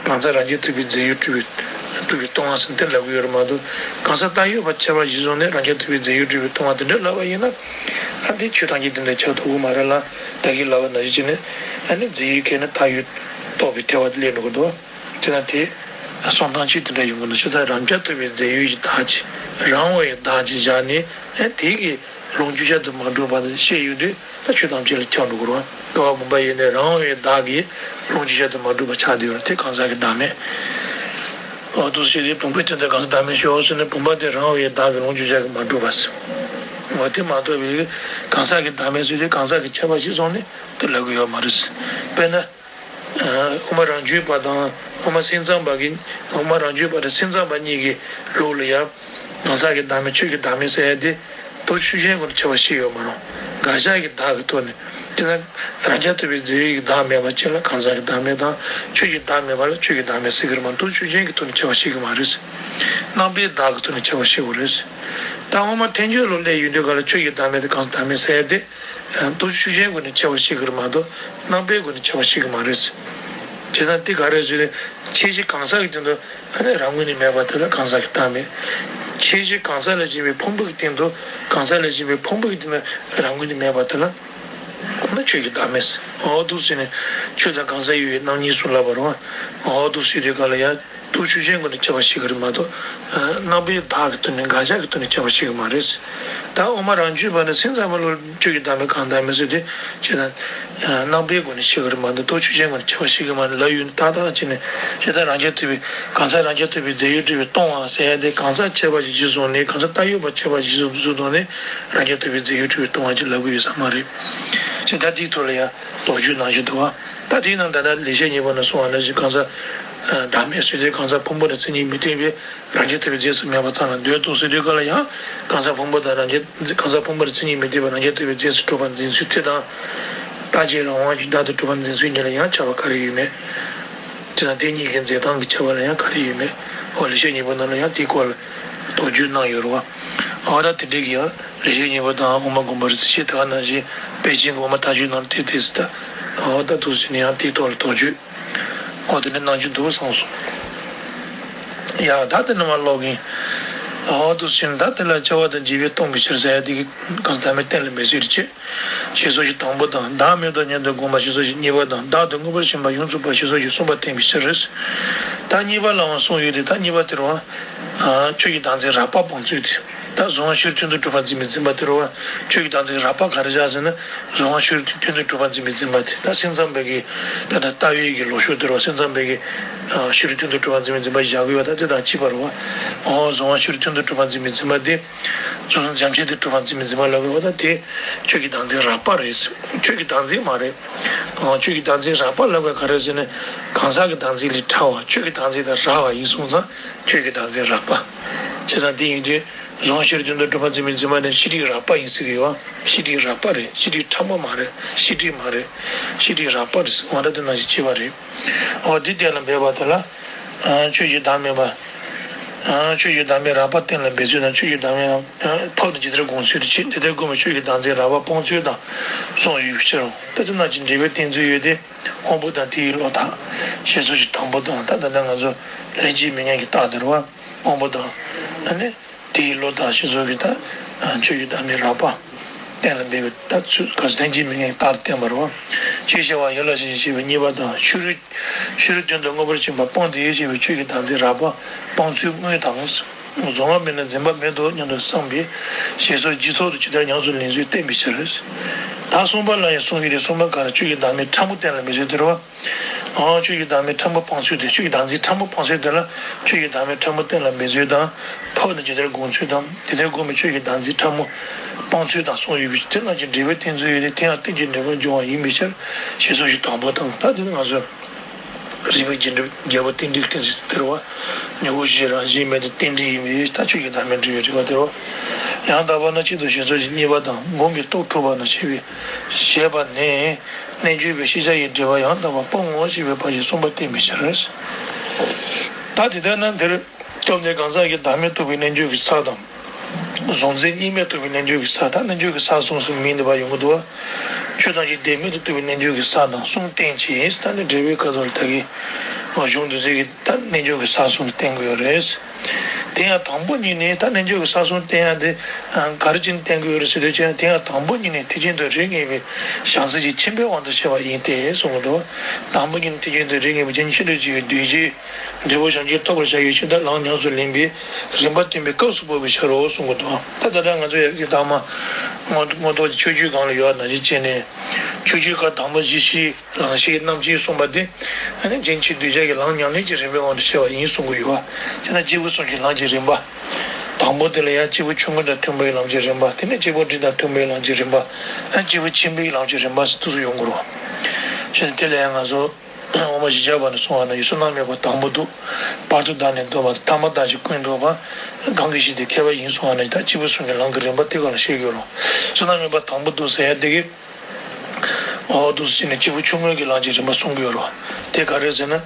གང་ཟག་རང་རྐྱ་ཐུབ་པའི་རྫས་ཡོད་གྲུབ་པའི་གྲུབ་པའི་སྟོང་པ་ཟེར་དེ་ལབ་ཀྱི་ཡོད་རེད་མ་གཏོགས། གང་ཟག་བཏགས་ཡོད་པ་ཁྱད་པར་གཞིར་བཟུང་ནས་རང་རྐྱ་ཐུབ་པའི་རྫས་ཡོད་གྲུབ་པའི་སྟོང་པ་དེ་འདྲ་ལབ་པ་ཡིན་ན། ཨ། དེ་ཆོས་ཐམས་ཅད་དེ་འདྲ་ཆགས་ཐུབ་ཀྱི་མ་རེད་ལ། ད་གིན་ལབ་པ་ནང་བཞིན་བྱས་ནས། ཨ་ནི་རྫས་ཡོད་ཁྱད་ནི་བཏགས་ཡོད་རྟོགས་པའི་ཐལ་བ་དེ་སླེབས་འགྲོ་གི་འདུག། དེ་ན་དེ་གསུང་སྟངས་གཅིག་དེ་འདྲ་ཡོང་གི་འདུག། ཆོས་དང་རང་རྐྱ་ཐུབ་པའི་རྫས་ཡོད་ཀྱི་བདག་ཅིག། རང་བ་ཡི་བདག་ཅིག་བཞག་ནས། ཨ། དེ་གི་ལུང་བཅུ་ཆ་དུ་མ་གྲུབ་པ་དེ་བཤད་ཡོང་དུས། ད་ཆོས་ཐམས་ཅད་ལ་ཁྱབ་འགྲོ་གི་རེད། ཀ་བ་བུམ་པ་ཡིན་ནའི་རང་བའི་བདག་གི་ལུང་བཅུ་ཆ་དུ་མ་གྲུབ་པ་ཆགས་བསྡད་ཡོད་རེད། དེ་གང་ཟག་གི་བདག་མེད། འོ་འདུག་སེ་བྱས་ཏེ་བུམ་པའི་སྟེང་དུ་གང་ཟག་བདག་མེད་ཤོག་ཟེར་ནས་བུམ་པ་དེ་རང་བའི་བདག་གི་ལུང་བཅུ་ཆ་གིས་མ་གྲུབ་པ་ཟེར། འོ་དེ་མ་གཏོགས་པའི་གང་ཟག་གི་བདག་མེད་ཟེར་དེ་གང་ཟག་གི་ཁྱད་པར་གཞིར་བཟུང་ནས་དེ་ལབ་ཀྱི་ཡོད་མ་རེད་ཟེར། དཔེར་ན། ཨ། དབུ་མ་རང་རྒྱུད་པ་དང་དབུ་མ་སེམས་ཙམ་པ་གི། དབུ་མ་རང་རྒྱུད་པ་དང་སེམས་ཙམ་པ་གཉིས་ཀྱི་ལུགས་ལ་ཡང་། གང་ཟག་གི་བདག་མེད་ཆོས་ཀྱི་བདག་མེད་ཟེར་ཡ་དེ་དོར་ཆོས་ཅན་སྒོ་ནས་ཁྱད་པར་ཕྱེ་ཡོད་མ་རེད། དགག་བཞག་གི་བདག་གི་ཐོག་ནས། དེ་ན་རང་རྐྱ་ཐུབ་པའི་རྫས་ཡོད་ཀྱི་བདག་མེད་པ་ཅིག་ལ་གང་ཟག་གི་བདག་མེད་དང་། ཆོས་ཀྱི་བདག་མེད་པ་ལ་ཆོས་ཀྱི་བདག་མེད་ཟེར་གྱི་རེད་མ་གཏོགས་ཆོས་ཅན་གྱི་ཐོག་ནས་ཁྱད་པར་ཕྱེ་གི་མ་རེད། རྣམ་པའི་བདག་གི་ཐོག་ནས་ཁྱད་པར་ཕྱེ་དགོས་རེད། ད་དབུ་མ་ཐལ་འགྱུར་ལ་སླེབས་ཡོང་དུས་ག་ལ་ཆོས་ཀྱི་བདག་མེད་དེ་གང་ཟག་བདག་མེད་ཟེར་ཡ་དེ། དོར་ཆོས་ཅན་སྒོ་ནས་ཁྱད་པར་ཕྱེ་གི་རེད་མ་གཏོགས་རྣམ་པའི་སྒོ་ནས་ཁྱད་པར་ཕྱེ་གི་མ་རེད། བྱས་ཙང་དེ་ག་རེ་ཟེར་ན། ཁྱད་གཞི་གང་ཟག་གི་སྟེང་དུ་ཨ་ནི་རང་ངོས་ནས་མེད་པ་དེ་ལ་གང་ཟག་གི་བདག་མེད། ཁྱད་གཞི་གང་ཟག་ལས་གཞན་པའི་ཕུང་པོ་གི་སྟེང་དུ། གང་ཟག་ལས་གཞན་པའི་ཕུང་པོ་གི་སྟེང་དུ་རང་ངོས་ནས་མེད་པ་དེ་ལ་ཨ་ནི་ཆོས་ཀྱི་བདག་མེད་ཟེར། འོ་འདུག་སེ་བྱས་ནས་ཆོས་དང་གང་ཟག་ཡོད་པའི་རྣམ་གཉིས་སུ་ལབ་པ་རེད་པ། འོ་འདུག་སེ་བྱས་དུས་ག་ལ་ཡང་དོར་ཆོས་ཅན་སྒོ་ནས་ཁྱད་པར་ཕྱེ་གི་རེད་མ་གཏོགས། ཨ། རྣམ་པའི་བདག་གི་ཐོག་ནས་དགག་བཞག་གི་ཐོག་ནས་ཁྱད་པར་ཕྱེ་གི་མ་རེད། ད་དབུ་མ་རང་རྒྱུད་པ་ནས་སེམས་ཙམ་པ་ལ་ཆོས་ཀྱི་བདག་མེད་གང་བདག་མེད་ཟེར་དུས། བྱས་ཙང་། ཨ། རྣམ་པའི་སྒོ་ནས་ཕྱེ་གི་རེད་མ་གཏོགས་དོར་ཆོས་ཅན་སྒོ་ནས་ཁྱད་པར་ཕྱེ་གི་མ་རེད་ལབ་ཡོད་ན། ཏག་ཏག་བྱས་ནས། བྱས་ཙང་རང་རྐྱ་ཐུབ་པའི། གང་ཟག་རང་རྐྱ་ཐུབ་པའི་རྫས་ཡོད་གྲུབ་པའི་སྟོང་པ་ཟེར་ཡ་དེ་གང་ཟག་ཁྱད་པར་གྱི་གཞིར་བཟུང་ནས། གང་ཟག་བཏགས་ཡོད་པ་ཁྱད་པར་གྱི་གཞིར་བཟུང་ནས་རང་རྐྱ་ཐུབ་པའི་རྫས་ཡོད་གྲུབ་པའི་སྟོང་པ་ཅིག་ལབ་ཀྱི་ཡོད་ས་མ་རེད། བྱས་ཙང་ད་དེའི་ཐོག་ལ་ཡང་དོགས་གཅོད་གནང་རྒྱུ་འདུག་པ། ད་དེའི་ནང་ད་ལྟ་ལེགས་བཤད་སྙིང་པོ་ནང་གསུངས་པ་ནང་བཞིན་གང་ཟག་བདག་མེད་ཟེར་དུས་གང་ཟག་ཕུང་པོ་དང་མཚན་ཉིད་མི་ལྡན་པའི་རང་རྐྱ་ཐུབ་པའི་རྫས་སུ་མེད་པ་ཙམ་ལ་འདོད་དོ་ཟེར་དུས་སྐབས་ལ་ཡང་། གང་ཟག་ཕུང་པོ་དང་རང་རྐྱ། གང་ཟག་ཕུང་པོ་དང་མཚན་ཉིད་མི་ལྡན་པའི་རང་རྐྱ་ཐུབ་པའི་རྫས་སུ་གྲུབ་པར་འཛིན་ཚུལ་དེ་དང་། རྟག་གཅིག་རང་དབང་གིས་བདག་ཏུ་གྲུབ་པར་འཛིན་ཚུལ་གཉིས་ལ་ཡང་ཁྱད་པར་ག་རེ་ཡོད་མེད། དེ་དང་དེ་གཉིས་ཀྱི་འཛིན་སྟངས་ཀྱི་ཁྱད་པར་ལ་ཡང་ག་རེ་ཡོད་མེད། འོ་ལེགས་བཤད་སྙིང་པོ་ནང་ལ་ཡང་དེའི་སྐོར་ལ་དོགས་གཅོད་གནང་ཡོད་རེད་པ། འོ་ད་དེ་འདྲའི་གི་ཡང་ལེགས་བཤད་སྙིང་པོ་དང་དབུ་མ་དགོངས་པ་རིགས་གཅིག་ཞེས་དེ་ག་ནང་བཞིན་པཎ་ཆེན་གྱི་དབུ་མ་ཐལ་འགྱུར་ནང་དེ་དེ་སྲིད་ད། འོ་ད་འདུག་སེ་བྱས་ནས་ཡང་དེའི་ཐོག་ལ་དོགས་གཅོད། འོ་དེ་འདྲ་གནང་རྒྱུ་འདུག་བསམ་སོང་། ཡ་ད་དེ་ནི་མ་ཀློག་གིན། འོ་འདུག་སེ་བྱས་ནས་ད་དེ་ལ་སྐྱེ་བ་དང་འཇིག་པའི་སྟོང་གི་ཕྱིར་ཟེར་ཡ་དེ་གི་གང་ཟག་བདག་མེད་གཏན་ལ་འབེབས་ཚུལ་གྱི་ཕྱིར། ཞེས་སོགས་ཀྱི་དང་པོ་དང་། བདག་མེད་དོ་སྙམ་དུ་དགོངས་པ་ཞེས་སོགས་ཀྱི་གཉིས་པ་དང་། བདག་ཏུ་མངོན་པར་ཞེན་པ་ཡོངས་རྫོགས་པར་ཞེས་སོགས་ཀྱིས་གསུངས་པ་བསྟན་པའི་ཕྱིར། ད་གཉིས་པ་ལའང་གསུངས་ཡོད་དེ། ད་གཉིས་པ་དེ་རུ། ཆོས་ཀྱི་བདག་འཛིན་རགས་པ་སྤོང་ཚུལ་དེ། ད་གཟུང་བ་ཤེས་རིག་དོན་དུ་གྲུབ་པར་འཛིན་པའི་འཛིན་པ་དེ་རེད་བ། ཆོས་ཀྱི་བདག་འཛིན་རགས་པ་ག་རེ་བཞག་ཟེར་ན། གཟུང་བ་ཤེས་རིག་དོན་དུ་གྲུབ་པར་འཛིན་པའི་འཛིན་པ་དེ། ད་སེམས་ཙམ་པའི་གི་ད་ལྟ་ལྟ་བའི་གི་ལོག་ཕྱོགས་དེ་རེད་བ། སེམས་ཙམ་པའི་གི་ཨ་ཤེས་རིག་དོན་དུ་གྲུབ་པར་འཛིན་པའི་འཛིན་པ་བཞག་གི་ཡོད་པ། ད་དེ་དང་གཅིག་པ་རེད་བ། ཨོ་གཟུང་བ་ཤེས་རིག་དོན་དུ་གྲུབ་པར་འཛིན་པའི་འཛིན་པ་དེ། གཟུང་འཛིན་བྱམས་ཆེན་དུ་གྲུབ་པར་འཛིན་པའི་འཛིན་པ་ལབ་དགོས་པ། ད་དེ་ཆོས་ཀྱི་བདག་འཛིན་རགས་པ་རེད། ཆོས་ཀྱི་བདག་འཛིན་མ་རེད། ཨོ་ཆོས་ཀྱི་བདག་འཛིན་རགས་པ་ལབ་དགོས་ག་རེ་ཟེར་ན། གང་ཟག་གི་བདག་འཛིན་ལས་ཕྲ་བ། ཆོས་ཀྱི་བདག་འཛིན་དང་རགས་པ་ཡིན་སོང་ཙང་ཆོས་ཀྱི་བདག་འཛིན་རགས་པ། བྱས་ཙང་དེ་ཡིན་དུས། གཟུང་བ་ཤེས་རིག་དོན་དུ་གྲུབ་པར་འཛིན་པའི་འཛིན་པ་ནི་ཤེས་རིག་རགས་པ་ཡིན་ཟེར་གི་ཡོད་བ། ཤེས་རིག་རགས་པ་རེད། ཤེས་རིག་ཕྲ་མོ་མ་རེད། ཤེས་རིག་མ་རེད། ཤེས་རིག་རགས་པ་རེད་ཟེར་བ་འདྲ་དེ་ནང་བཞིན་བྱས་པ་རེད། འོ་དེ་གཏན་ལ་འབེབས་པ་དེ་ལ། ཨ་ཆོས་ཀྱི་བདག་མེད་པ། ཨ་ཆོས་ཀྱི་བདག་མེད་རགས་པ་གཏན་ལ་འབེབས་ཚུལ་དང་། ཆོས་ཀྱི་བདག་མེད་རགས་ཕབ་ནས་ཇི་ལྟར་དགོངས་ཚུལ་དུ་ཕྱེ། དེ་ལྟར་དགོངས་པའི་ཆོས་ཀྱི་བདག་འཛིན་རགས་པ་སྤོང་ཚུལ་དང་གསུངས་ཡོད་པའི་ཕྱིར་རོ། ད་དེ་ནང་བཞིན་འགྲེལ་པའི་བསྟན་ཚུལ་ཡོད་དེ། དབང་པོ་དང་དེ་ཡི་བློ་དག་ཞེས་སོགས་ཀྱི་དང་པོ་དང་། ད་ད་ལྟ་ང་ཚོ་ལྷན་སྐྱེས་མིང་ངན་གྱི་རྟགས་དེ་རེད་བ། དབང་པོ་དང་། ཨ་ནི། དེ་ཡི་བློ་དག་ཞེས་སོགས་ཀྱི་ད། ཆོས་ཀྱི་བདག་མེད་རགས་པ་གཏན་ལ་འབེབས་པའི་ད་ཚུལ་ག་ཟེར་ན་ལྷན་སྐྱེས་མིང་ངན་གྱི་རྟགས་བསྟན་པ་རེད་བ། ཅེས་བྱ་བ་ཡོད་ལ་ཞེས་བྱ་བའི་གཉིས་པ་དང་། ཤེས་རིག་ཤེས་རིག་དོན་དུ་མངོན་པར་ཕྱིན་པ་སྤངས་ཏེ་ཞེས་པའི་ཆོས་ཀྱི་བདག་འཛིན་རགས་པ་སྤོང་ཚུལ་དངོས་དང་། གཟུང་བ་མེད་ན་འཛིན་པ་མེད་དོ་སྙམ་དུ་བསམས་པས་ཞེས་སོགས་ཀྱི་ཚུལ་དུ་ཇི་ལྟར་ཉམས་སུ་ལེན་ཚུལ་བསྟན་པའི་ཕྱིར། ད་གསུམ་པ་ལ་ཡང་གསུངས་ཡོད་དེ། གསུམ་པ་ག་རེ། ཆོས་ཀྱི་བདག་མེད་ཕྲ་མོ་གཏན་ལ་འབེབས་ཚུལ་དེ་རེད་བ། ཨང་། ཆོས་ཀྱི་བདག་མེད་ཕྲ་མོ་སྤོང་ཚུལ་དེ། ཆོས་ཀྱི་བདག་འཛིན་ཕྲ་མོ་སྤོང་ཚུལ་དེ་ལ་ཆོས་ཀྱི་བདག་མེད་ཕྲ་མོ་གཏན་ལ་འབེབས་ཚུལ་དང་། ཕབ་ནས་ཇི་ལྟར་དགོངས་ཚུལ་དང་། དེ་ལྟར་དགོངས་པའི་ཆོས་ཀྱི་བདག་འཛིན་ཕྲ་མོ་སྤོང་ཚུལ་དང་གསུངས་ཡོད་པའི་ཕྱིར། དེ་རྣམས་ཀྱི་འགྲེལ་པའི་བསྟན་ཚུལ་ཡོད་དེ། དེ་ཡང་རྟེན་ཅིང་འབྲེལ་པར་འབྱུང་བ་ཡིན་པའི་ཕྱིར་ཞེས་སོགས་ཀྱི་དང་པོ་དང་། ད་དེ་ནི་ང་ཚོས་རིགས་པའི་རྒྱས་འབྲིང་རྒྱས་པ་རྟེན་འབྲེལ་གྱི་རྟེན་གཞི་དེ་རེད་བ། ཉོན་མོངས་ཤེས་རང་བཞིན་མེད་དེ། རྟེན་འབྲེལ་ཡིན་པའི། ད་ཆོས་ཀྱི་བདག་མེད་འགྲེལ་བའི་རིགས་པ་དེ་རེད་བ། ཡང་དག་པར་ན་གཅིག་ཏུ་ཞེས་སོགས་ཀྱི་གཉིས་པ་དང་། སྒོམ་པའི་སྟོབས་འཕྲོག་པ་ན་ཞེས་པའི་ཞེས་པ་ནས། རྣལ་འབྱོར་པས་ཤེས་བྱ་ཡི་སྒྲིབ་པ་ཡང་དག་པར་སྤོང་ངོ་ཞེས་པའི་བར་གྱི་གསུངས་པ་བསྟན་པའི་ཕྱིར། ད་དེ་ལྟར་ན་འདིར་སྐབས་འདིར་གང་ཟག་གི་བདག་མེད་རྟོགས་པའི་རྣལ་འབྱོར་གྱི་ས་དང་། གཟུང་འཛིན་གཉིས་མེད་རྟོགས་པའི་རྣལ་འབྱོར་གྱི་ས། ད་རྣལ་འབྱོར་གྱི་ས་གསུམ་གསུམ་མིང་འདི་པར་ཡོང་གི་འདུག་བ། ཆོས་ཐམས་ཅད་བདེན་མེད་དུ་རྟོགས་པའི་རྣལ་འབྱོར་གྱི་ས་དང་གསུམ་བསྟན་ཅིང་། ད་ནི་འགྲེལ་པའི་ཁ་ཐོག་ལ་ད་གིན་གཞུང་འདི་ཚོའི་གི་ད་རྣལ་འབྱོར་གྱི་ས་གསུམ་བསྟན་གྱི་ཡོད་རེད། དེ་ཡང་དང་པོ་ཉིད་ནི། ད་རྣལ་འབྱོར་གྱི་ས་གསུམ་བསྟན་ཡ་དེ་ག་རེ་བྱས་ནས་བསྟན་གྱི་ཡོད་རེད་ཟེར་དུས་ཙང་། དེ་ཡང་དང་པོ་ཉིད་ནི་ཐེག་ཆེན་དུ་རིགས་ངེས་པའི་བྱང་སེམས་ཀྱི་ཁྱིམ་པའི་དབང་དུ་བྱས་པ་ཡིན་ཏེ་གསུངས་ཀྱི་འདུག། དང་པོ་ཉིད་ནི་ཐེག་ཆེན་དུ་རིགས་ངེས་པའི་བྱང་ཆེན་ཆེ་འབྲིང་གཅིག་གི་གདུལ་བྱའི་འབྲས་བུ་བྱང་ཆུབ་རྟོགས་པར་བྱ་བའི་ཕྱིར། ད་ལམ་ཉམས་སུ་ལེན་པའི་རིམ་པ་བསྟན་པའི་སྐབས་སུ་འབོད་པའི་ཕྱིར་རོ་གསུངས་ཀྱི་འདུག། ད་ད་ལྟ་ང་ཚོ་ཡ་གི་ཐ་མ་མངོན་མངོན་རྟོགས་ཀྱི་ཆོས་བརྒྱུད་སྒང་ལ་ཡོད་པ་ནང་བཞིན་བྱས་ནས། ཆོས་བརྒྱུད་ཀ་དང་པོ་བཞི་བཞི། ལམ་ཤེས་རྣམ་མཁྱེན་གསུངས་པ་དེ། ཨ་ནི་རྒྱུན་ཆད་གདུལ་བྱ་གི་ལམ་ཉམས་ལེན་གྱི་རིམ་པའི་དབང་དུ་བྱས་པ་ཡིན་གསུང་གི་ཡོད་པ། དེ་ན་སྐྱེས་བུ་གསུམ་གྱི་ལམ་གྱི་རིམ་པ། དང་པོ་དེ་ལ་ཡང་སྐྱེས་བུ་ཆུང་ངུ་དང་མཐུན་པའི་ལམ་གྱི་རིམ་པ། དེ་ནས་སྐྱེས་བུ་འབྲིང་དང་མཐུན་པའི་ལམ་གྱི་རིམ་པ། ཨ་སྐྱེས་བུ་ཆེན་པོའི་ལམ་གྱི་རིམ་པ་ཟེར་དུས་སུ་ཡོང་གི་རེད། བྱས་ཙང་དེ་ལ་ཡང་ང་ཚོ་དབུ་མ་བཞི་བརྒྱ་པ་ནས་གསུངས་པ་ན། ཡང་བསོད་ནམས་ཡོད་པ་དང་པོ་འདུག། བར་དུ་བདག་ནི་བཟློག་པ། ཐ་མ་བདག་གཞན་ཀུན་བཟློག་པ། གང་གིས་ཤེས་ཏེ་མཁས་པ་ཡིན་གསུངས་པ་ན། ད་སྐྱེས་བུ་གསུམ་གྱི་ལམ་གྱི་རིམ་པ་དེ་ག་ལ་བཤད་ཀྱི་ཡོད་རེད། བསོད་ནམས་ཡོད་པ་དང་པོ་འདུག་ཟེར་ཡ་དེ་གི་འོ་འདུག་སེ་བྱས་ནས་སྐྱེས་བུ་ཆུང་ངུ་གི་ལམ་གྱི་རིམ་པ་གསུང་གི་ཡོད་རེད་བ། དེ་ག་རེ་ཟེར་ན།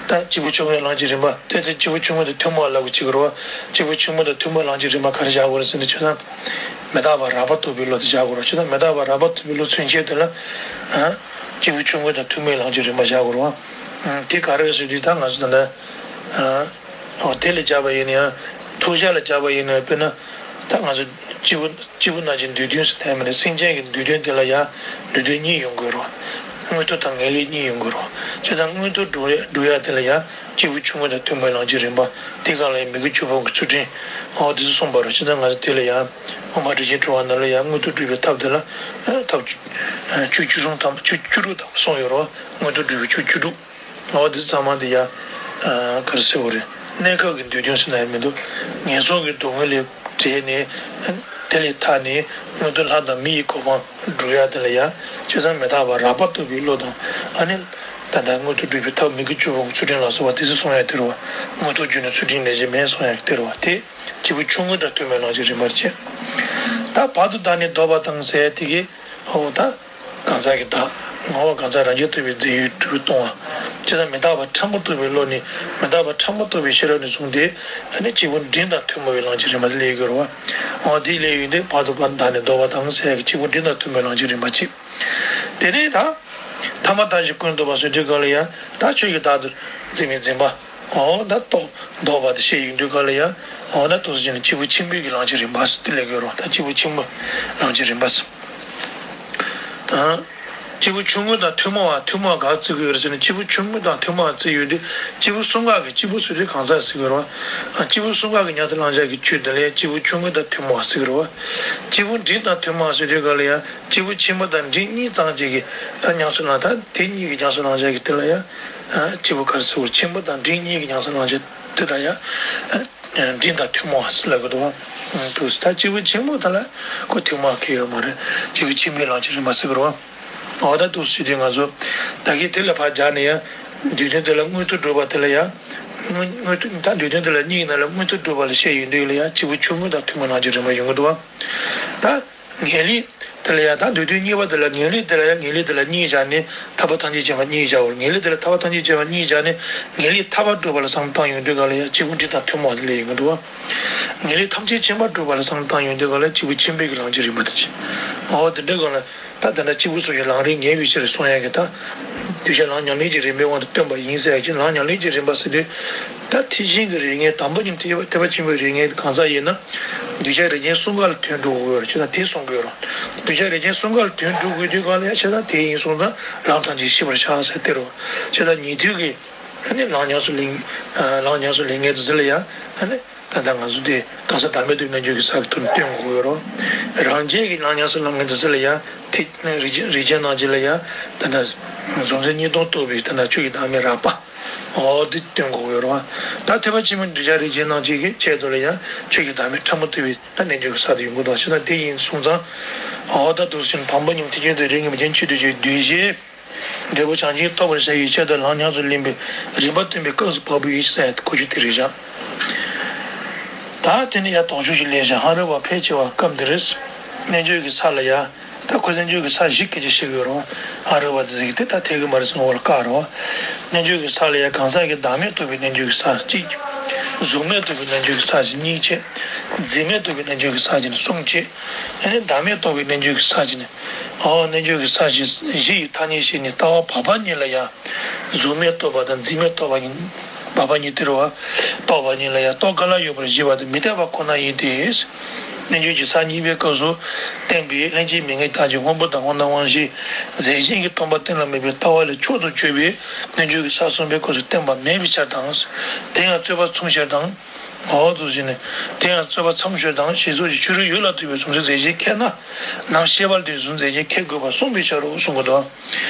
ད་སྐྱེས་བུ་ཆུང་ངུའི་ལམ་གྱི་རིམ་པ་དེ་ཚེ་སྐྱེས་བུ་ཆུང་ངུ་དང་ཐུན་མོང་བ་ལབ་དགོས་ཀྱི་རེད་བ། སྐྱེས་བུ་ཆུང་ངུ་དང་ཐུན་མོང་ལམ་གྱི་རིམ་པ་ག་རེ་བཞག་དགོས་རེད་ཟེར་ན། བྱས་ཙང་མི་རྟག་པ་རགས་པ་རྟོགས་པའི་བློ་དེ་བཞག་དགོས་རེད་བ། བྱས་ཙང་མི་རྟག་པ་རགས་པ་རྟོགས་པའི་བློ་མཚོན་བྱེད་དེ་ལ། ཨ། སྐྱེས་བུ་ཆུང་ངུ་དང་ཐུན་མོང་ལམ་གྱི་རིམ་པ་བཞག་དགོས་རེད་བ། ཨ། དེ་ག་རེ་རེད་ཟེར་དུས་ད་ང་ཚོ་ད་ལྟ། ཨ། འོ་དེ་ལ་སྦྱར་བ་ཡིན་ན་ཡང་། ཐོབ་བྱ་ལ་སྦྱར་བ་ཡིན་ན་ཡང་། དཔེར་ན། ད་ང་ཚོ་སྐྱེས་བུ་སྐྱེས་བུ་རྣམས་ཀྱི་འདོད་དོན་ཟེར་ཐལ་མ་རེད། སེམས་ཅན་གྱི་འདོད་དོན་དེ་ལ་ཡང་འདོད་དོན་གཉིས་ཡོང་གི་རེད། མངོན་མཐོ་དང་ངེས་ལེགས་གཉིས་ཡོང་གི་རེད། བྱས་ཙང་མངོན་མཐོ་སྒྲུབ་སྒྲུབ་ཡ་དེ་ལ་ཡང་སྐྱེས་བུ་ཆུང་ངུ་དང་ཐུན་མོང་ལམ་གྱི་རིམ་པ། དེ་གང་ལ་ཡང་མོས་གུས་སྤྱོད་པ་གི་ཚུལ་ཁྲིམས། འོ་དེ་ཚོ་གསུངས་པ་རེད། བྱས་ཙང་ང་ཚོ་དེ་ལ་ཡང་དབུ་མ་རིགས་ཤེས་སྤྲོས་པ་ནང་ལ་ཡང་མངོན་མཐོ་སྒྲུབ་པའི་ཐབས་དེ་ལ་ཐབས་ཆོས་བཅུ་དྲུག་དང་ཆོས་བཅུ་དྲུག་དང་གསུངས་ཡོད་རེད་བ། མངོན་མཐོ་སྒྲུབ་པའི་ཆོས་བཅུ་དྲུག། འོ་དེ་ཚང་མ་དེ་ཡང་། ཨ། ག་རེ་ཟེར་དགོས་རེད། གནས་སྐབས་ཀྱི་འདོད་དོན་ཟེར་ན་ཡང་མི་འདུག། ངན་སོང་གི་སྡུག་བསྔལ་ལས་བྲལ་ནས། དེ་ལས་ཐར་ནས་མངོན་མཐོ་ལྷ་དང་མི་ཡི་གོ་འཕང་སྒྲུབ་ཡ་དེ་ལ་ཡང་། བྱས་ཙང་མི་རྟག་པ་རགས་པ་རྟོགས་པའི་བློ་དང་། ཨ་ནི། ད་ལྟ་མངོན་མཐོ་སྒྲུབ་པའི་ཐབས་མོས་གུས་སྤྱོད་པ་གི་ཚུལ་ཁྲིམས་ལ་སོགས་པ་དེ་ཚོ་གསུང་ཡ་དེ་རེད་བ། མངོན་མཐོ་བརྒྱུད་ནས་ཚུལ་ཁྲིམས་ལས་གཞན་མེད་གསུང་ཡ་དེ་རེད་བ། དེ་སྐྱེས་བུ་ཆུང་ངུ་དང་ཐུན་མོང་ལམ་གྱི་རིམ་པར་བྱེད། ད་བར་དུ་བདག་ནི་བཟློག་པ་དང་ཟེར་ཡ་དེ་གི། འོ་ད། གང་ཟག་གི་བདག། ངོ་བོ་གང་ཟག་རང་རྒྱལ་རྟོགས་པའི་རྫས་ཡོད་གྲུབ་པའི་སྟོང་པ། བྱས་ཙང་མི་རྟག་པ་ཕྲ་མོ་རྟོགས་པའི་བློ་ནི། མི་རྟག་པ་ཕྲ་མོ་རྟོགས་པའི་ཤེས་རབ་ནས་བཟུང་སྟེ། ཨ་ནི་སྐྱེས་བུ་འབྲིང་དང་ཐུན་མོང་བའི་ལམ་གྱི་རིམ་པ་སླེབས་ཀྱི་རེད་བ། འོ་དེ་སླེབས་ཡོང་དུས་བར་དུ་བདག་ནི་བཟློག་པ་དང་ཟེར་ཡག་གི་སྐྱེས་བུ་འབྲིང་དང་ཐུན་མོང་ལམ་གྱི་རིམ་པ་གཅིག། དེ་ནས་ད། ཐ་མ་བདག་གཞན་ཀུན་བཟློག་པ་ཟེར་དུས་སྒང་ལ་ཡང་། ད་ཆོས་ཀྱི་བདག་ཏུ་འཛིན་པའི་འཛིན་པ། འོ་ད་རྟོག་བཟློག་པ་དེ་བཤད་ཡོང་དུས་སྒང་ལ་ཡང་། འོ་ད་རྟོག་ཚུལ་བྱས་ན་སྐྱེས་བུ་ཆེན་པོའི་གི་ལམ་གྱི་རིམ་པ་ཟེར་དེ་སླེབས་ཀྱི་རེད། ད་སྐྱེས་བུ་ཆེན་པོའི་ལམ་གྱི་རིམ་པ་ཟེར། ཨ། སྐྱེས་བུ་ཆུང་ངུ་དང་ཐུན་མོང་བ། ཐུན་མོང་བ་ག་བརྩི་གི་ཡོད་རེད་ཟེར་ན། སྐྱེས་བུ་ཆུང་ངུ་དང་ཐུན་མོང་བ་བརྩི་ཡོད་དུས། སྐྱེས་བུ་གསུམ་ཀ་གི། སྐྱེས་བུ་ཟེར་དུས་གང་ཟག་ཟེར་གི་རེད་བ། སྐྱེས་བུ་གསུམ་ཀ་གི་ཉམས་སུ་བླང་བྱ་གི་ཆོས་དེ་ལ་ཡང་སྐྱེས་བུ་ཆུང་ངུ་དང་ཐུན་མོང་བ་ཟེར་གི་རེད་བ། སྐྱེས་བུ་འབྲིང་དང་ཐུན་མོང་བ་ཟེར་དུས་ག་ལ་ཡང་སྐྱེས་བུ་ཆེན་པོ་དང་འབྲིང་གཉིས་ཙམ་ཅིག་གི་ཉམས་སུ་བླང་། ད་དེ་གཉིས་ཀྱི་ཉམས་སུ་བླང་བྱ་གི་དེ་ལ་ཡང་སྐྱེས་བུ་ག་རེ་ཟེར་དགོས། ཆེན་པོ་དང་འབྲིང་གཉིས་ཀྱི་ཉམས་སུ་བླང་བྱ་དེ་དང་ཡང་འབྲིང་དང་ཐུན་མོང་བ་ཟེར་ལབ་གི་འདུག་བ། འདུག་ད་སྐྱེས་བུ་ཆེན་པོ་དེ་ལ་ཁོ་ཐུན་མོང་གི་ཡོད་མ་རེད། སྐྱེས་བུ་ཆེན་པོའི་བླང་བྱ་རིམ་པ་ཟེར་གི་རེད་བ། འོ་ད་འདུག་ཟེར་དུས་ང་ཚོ་ད་གིན་དེ་ལ་ཕར་སྦྱར་ནས་ཡང་། འདོད་དོན་དེ་ལ་མངོན་དུ་སྒྲུབ་པ་དེ་ལ་ཡང་། མངོན་མངོན་དུ། ད་འདོད་དོན་དེ་ལ་གཉིས་ཀྱི་ནང་ལ་མངོན་དུ་སྒྲུབ་པ་ལ་བཤད་ཡོང་དུས་ལ་ཡང་། སྐྱེས་བུ་ཆུང་ངུ་དང་ཐུན་མོང་བླང་བྱ་རིམ་པ་ཡོང་གི་འདུག་བ། ད་ངེས་ལེགས་དེ་ལ་ཡང་། ད་འདོད་དོན་གཉིས་པ་དེ་ལ། ངེས་ལེགས་དེ་ལ་ཡང་། ངེས་ལེགས་དེ་ལ་གཉིས་སྦྱར་ནས་ཐར་པ་ཐམས་ཅད་མཁྱེན་པ་གཉིས་སྦྱར་བ་རེད། ངེས་ལེགས་དེ་ལ་ཐར་པ་ཐམས་ཅད་མཁྱེན་པ་གཉིས་སྦྱར་ནས། ངེས་ལེགས་ཐར་པ་སྒྲུབ་པ་ལ་བསམ་བློ་བཏང་ཡོང་དུས་ག་ལ་ཡང་། སྐྱེས་བུ་འབྲིང་དང་ཐུན་མོང་བ་དེ་སླེབས་ཡོང་གི་འདུག་བ། ངེས་ལེགས་ཐམས་ཅད་མཁྱེན་པ་སྒྲུབ་པ་ལ་བསམ་བློ་བཏང་ཡོང་དུས་ག་ལ་ཡང་། སྐྱེས་བུ་ཆེན་པོའི་གི་བླང་བྱ་རིམ་པ་དེ་བྱེད། འོ་དེ་འདྲ་ག་ལ། ད་དེ་འདྲ་སྐྱེས་བུ་སོགས་ཀྱི་ལམ་རིམ་ངེས་པའི་ཕྱིར་གསུང་ཡག་གི། ད་གདུལ་བྱ་ལམ་ཉམས་ལེན་གྱི་རིམ་པའི་དབང་དུ་སྟོན་པ་ཡིན་ཟེར་ཡག་གི། ལམ་ཉམས་ལེན་གྱི་རིམ་པ་ཟེར་དུས། ད་ཐེག་ཆེན་གྱི་རིགས་ངེས། དང་པོ་ཉིད་ཐེག་ཐེག་པ་ཆེན་པོའི་རིགས་ངེས་གང་ཟག་ཡིན་ན། གདུལ་བྱ་རིགས་ཅན་གསུམ་ཀ་ལ་དོན་སྒྲུབ་དགོས་པ་རེད། བྱས་ཙང་དེ་གསུང་གི་ཡོད་རེད། གདུལ་བྱ་རིགས་ཅན་གསུམ་ཀ་ལ་དོན་སྒྲུབ་དགོས་དུས་ག་ལ་ཡང་། བྱས་ཙང་དེ་ཡིན་སོང་ཙང་ལམ་ཐམས་ཅད་ཤེས་པར་བྱ་ཟེར་དེ་རེད། བྱས་ཙང་ཉན་ཐོས་ཀྱི། ཨ་ནི་ལམ་ཉམས་སུ་ལེན། ལམ་ཉམས་སུ་ལེན་མཁན་དེ་ཚོ་ལ་ཡང་། ཨ་ནི། ད་ལྟ་ང་ཚོ་དེ་གང་ཟག་བདག་མེད་རྟོགས་རྣལ་འབྱོར་གྱི་ས་གི་ཐོག་ནས་སྟོན་དགོས་ཀྱི་ཡོད་རེད། རང་རྒྱལ་གྱི་ལམ་ཉམས་སུ་བླང་མཁན་དེ་ཚོ་ལ་ཡང་། ཐེག་རིགས་ཅན་རིགས་ཅན་རྣམས་ཀྱི་ལ་ཡང་། ད་ལྟ་གཟུང་འཛིན་གཉིས་སྟོང་རྟོགས་པའི་ད་ལྟ་ཆོས་ཀྱི་བདག་མེད་རགས་པ། འོ་དེ་སྟོན་དགོས་ཀྱི་ཡོད་རེད། ད་ཐེག་པ་ཆེན་པོའི་གདུལ་བྱ་རིགས་ཅན་རྣམས་ཀྱི་ཆེད་དུ་ལ་ཡང་། ཆོས་ཀྱི་བདག་མེད་ཕྲ་མོ་ལྟ་བུའི་ད་རྣལ་འབྱོར་གྱི་ས་དེ་ཡོང་གི་འདུག་བྱས་ཙང་དེ་ཡིན་སོང་ཙང་། འོ་ད་འདུག་སེ་དང་པོ་ཉིད་ཐེག་ཆེན་དུ་རིགས་ངེས་མི་ཅན་ཆོས་ཐོབ་ཕྱིར། གདུལ་བྱའི་འབྲས་བུ་བྱང་ཆུབ་ཐོབ་པར་བྱ་བའི་ཆེད་དུ་ལམ་ཉམས་སུ་ལེན་པའི་རིམ་པ་སྟོན་པའི་སྐབས་སུ་བབ་པའི་ས་ཡ་གོ་རྒྱུ་དེ་རེད་བཞག་ད་དེ་ནས་ཡར་དོགས་གཅོད་ཅིག་སླེབས་ཤག་ཧ་རི་བ་ཕལ་ཆེ་བ་སྐབས་འདིར། རྣལ་འབྱོར་གྱི་ས་ལ་ཡ། ད་ཁོ་རྣལ་འབྱོར་གྱི་ས་བཞི་སྐད་ཆ་བཤད་ཀྱི་ཡོད་རེད། ཧ་རི་བ་དེ་ཟེར་གི་དེ་ད་ཐད་ཀར་མ་རེད་ཟེར་ནོ་བ་ལ་བཀག་རེད་བ། རྣལ་འབྱོར་གྱི་ས་ལ་ཡ་གང་ཟག་གི་བདག་མེད་རྟོགས་པའི་རྣལ་འབྱོར་གྱི་ས་གཅིག་གཟུགས་མེད་རྟོགས་པའི་རྣལ་འབྱོར་གྱི་ས་གཉིས་བྱས། འཛིན་མེད་རྟོགས་པའི་རྣལ་འབྱོར་གྱི་ས་བྱས་ནས་གསུམ་བྱས། ཨ་ནི་བདག་མེད་རྟོགས་པའི་རྣལ་འབྱོར་གྱི་ས་བྱས་ནས། འོ་རྣལ་འབྱོར་གྱི་ས་བཞི་བཞི་ཡི་ཐ་སྙད་བཤད་ནས་ལྟ་བ་བར་པ་གཉིས་ལ་ཡང་། གཟུགས་མེད་རྟོགས་པ་དང་འཛིན་མེད་རྟོགས་པ་གཉིས། བར་པ་གཉིས་དེ་རེད་བ། རྟོགས་པ་གཉིས་ལ་ཡང་རྟོགས་ག་ལ་ཡོད་པར་བཞེད་པ་དེ་མི་འཐད་པ་ཁོ་ན་ཡིན་ཏེ། རྣལ་འབྱོར་གྱི་ས་གཉིས་པའི་སྐབས་སུ་བསྟན་པའི་ལྷན་ཅིག་དམིགས་ངེས་རྟགས་ཀྱི་སྔོན་པོ་དང་སྔོ་སྣང་དབང་བཞི་རྫས་གཞན་གྱིས་སྟོང་པ་གཏན་ལ་དབབ་པའི་ལྟ་བ་ལས་མཆོག་ཏུ་གྱུར་པའི་རྣལ་འབྱོར་གྱི་ས་གསུམ་པའི་སྐབས་སུ་བསྟན་པ་མེད་པའི་ཕྱིར་དང་། དེ་ཡང་རྩོད་པ་མཚུངས་ཕྱིར་དང་། འོ་དེ་བཞིན་ནི། དེ་ཡང་རྩོད་པ་མཚམས་སྦྱོར་དང་ཞེས་སོགས་ཀྱི་ཕྱི་རོལ་ཡུལ་ལ་ལྟོས་པའི་གཟུང་འཛིན་རྫས་གཞན་ཁས་ན། ནང་ཤེས་པ་ལ་ལྟོས་པའི་གཟུང་འཛིན་རྫས་གཞན་ཁས་དགོས་པར་གསུངས་པའི་ཕྱིར་རོ་གསུང་གི་འདུག་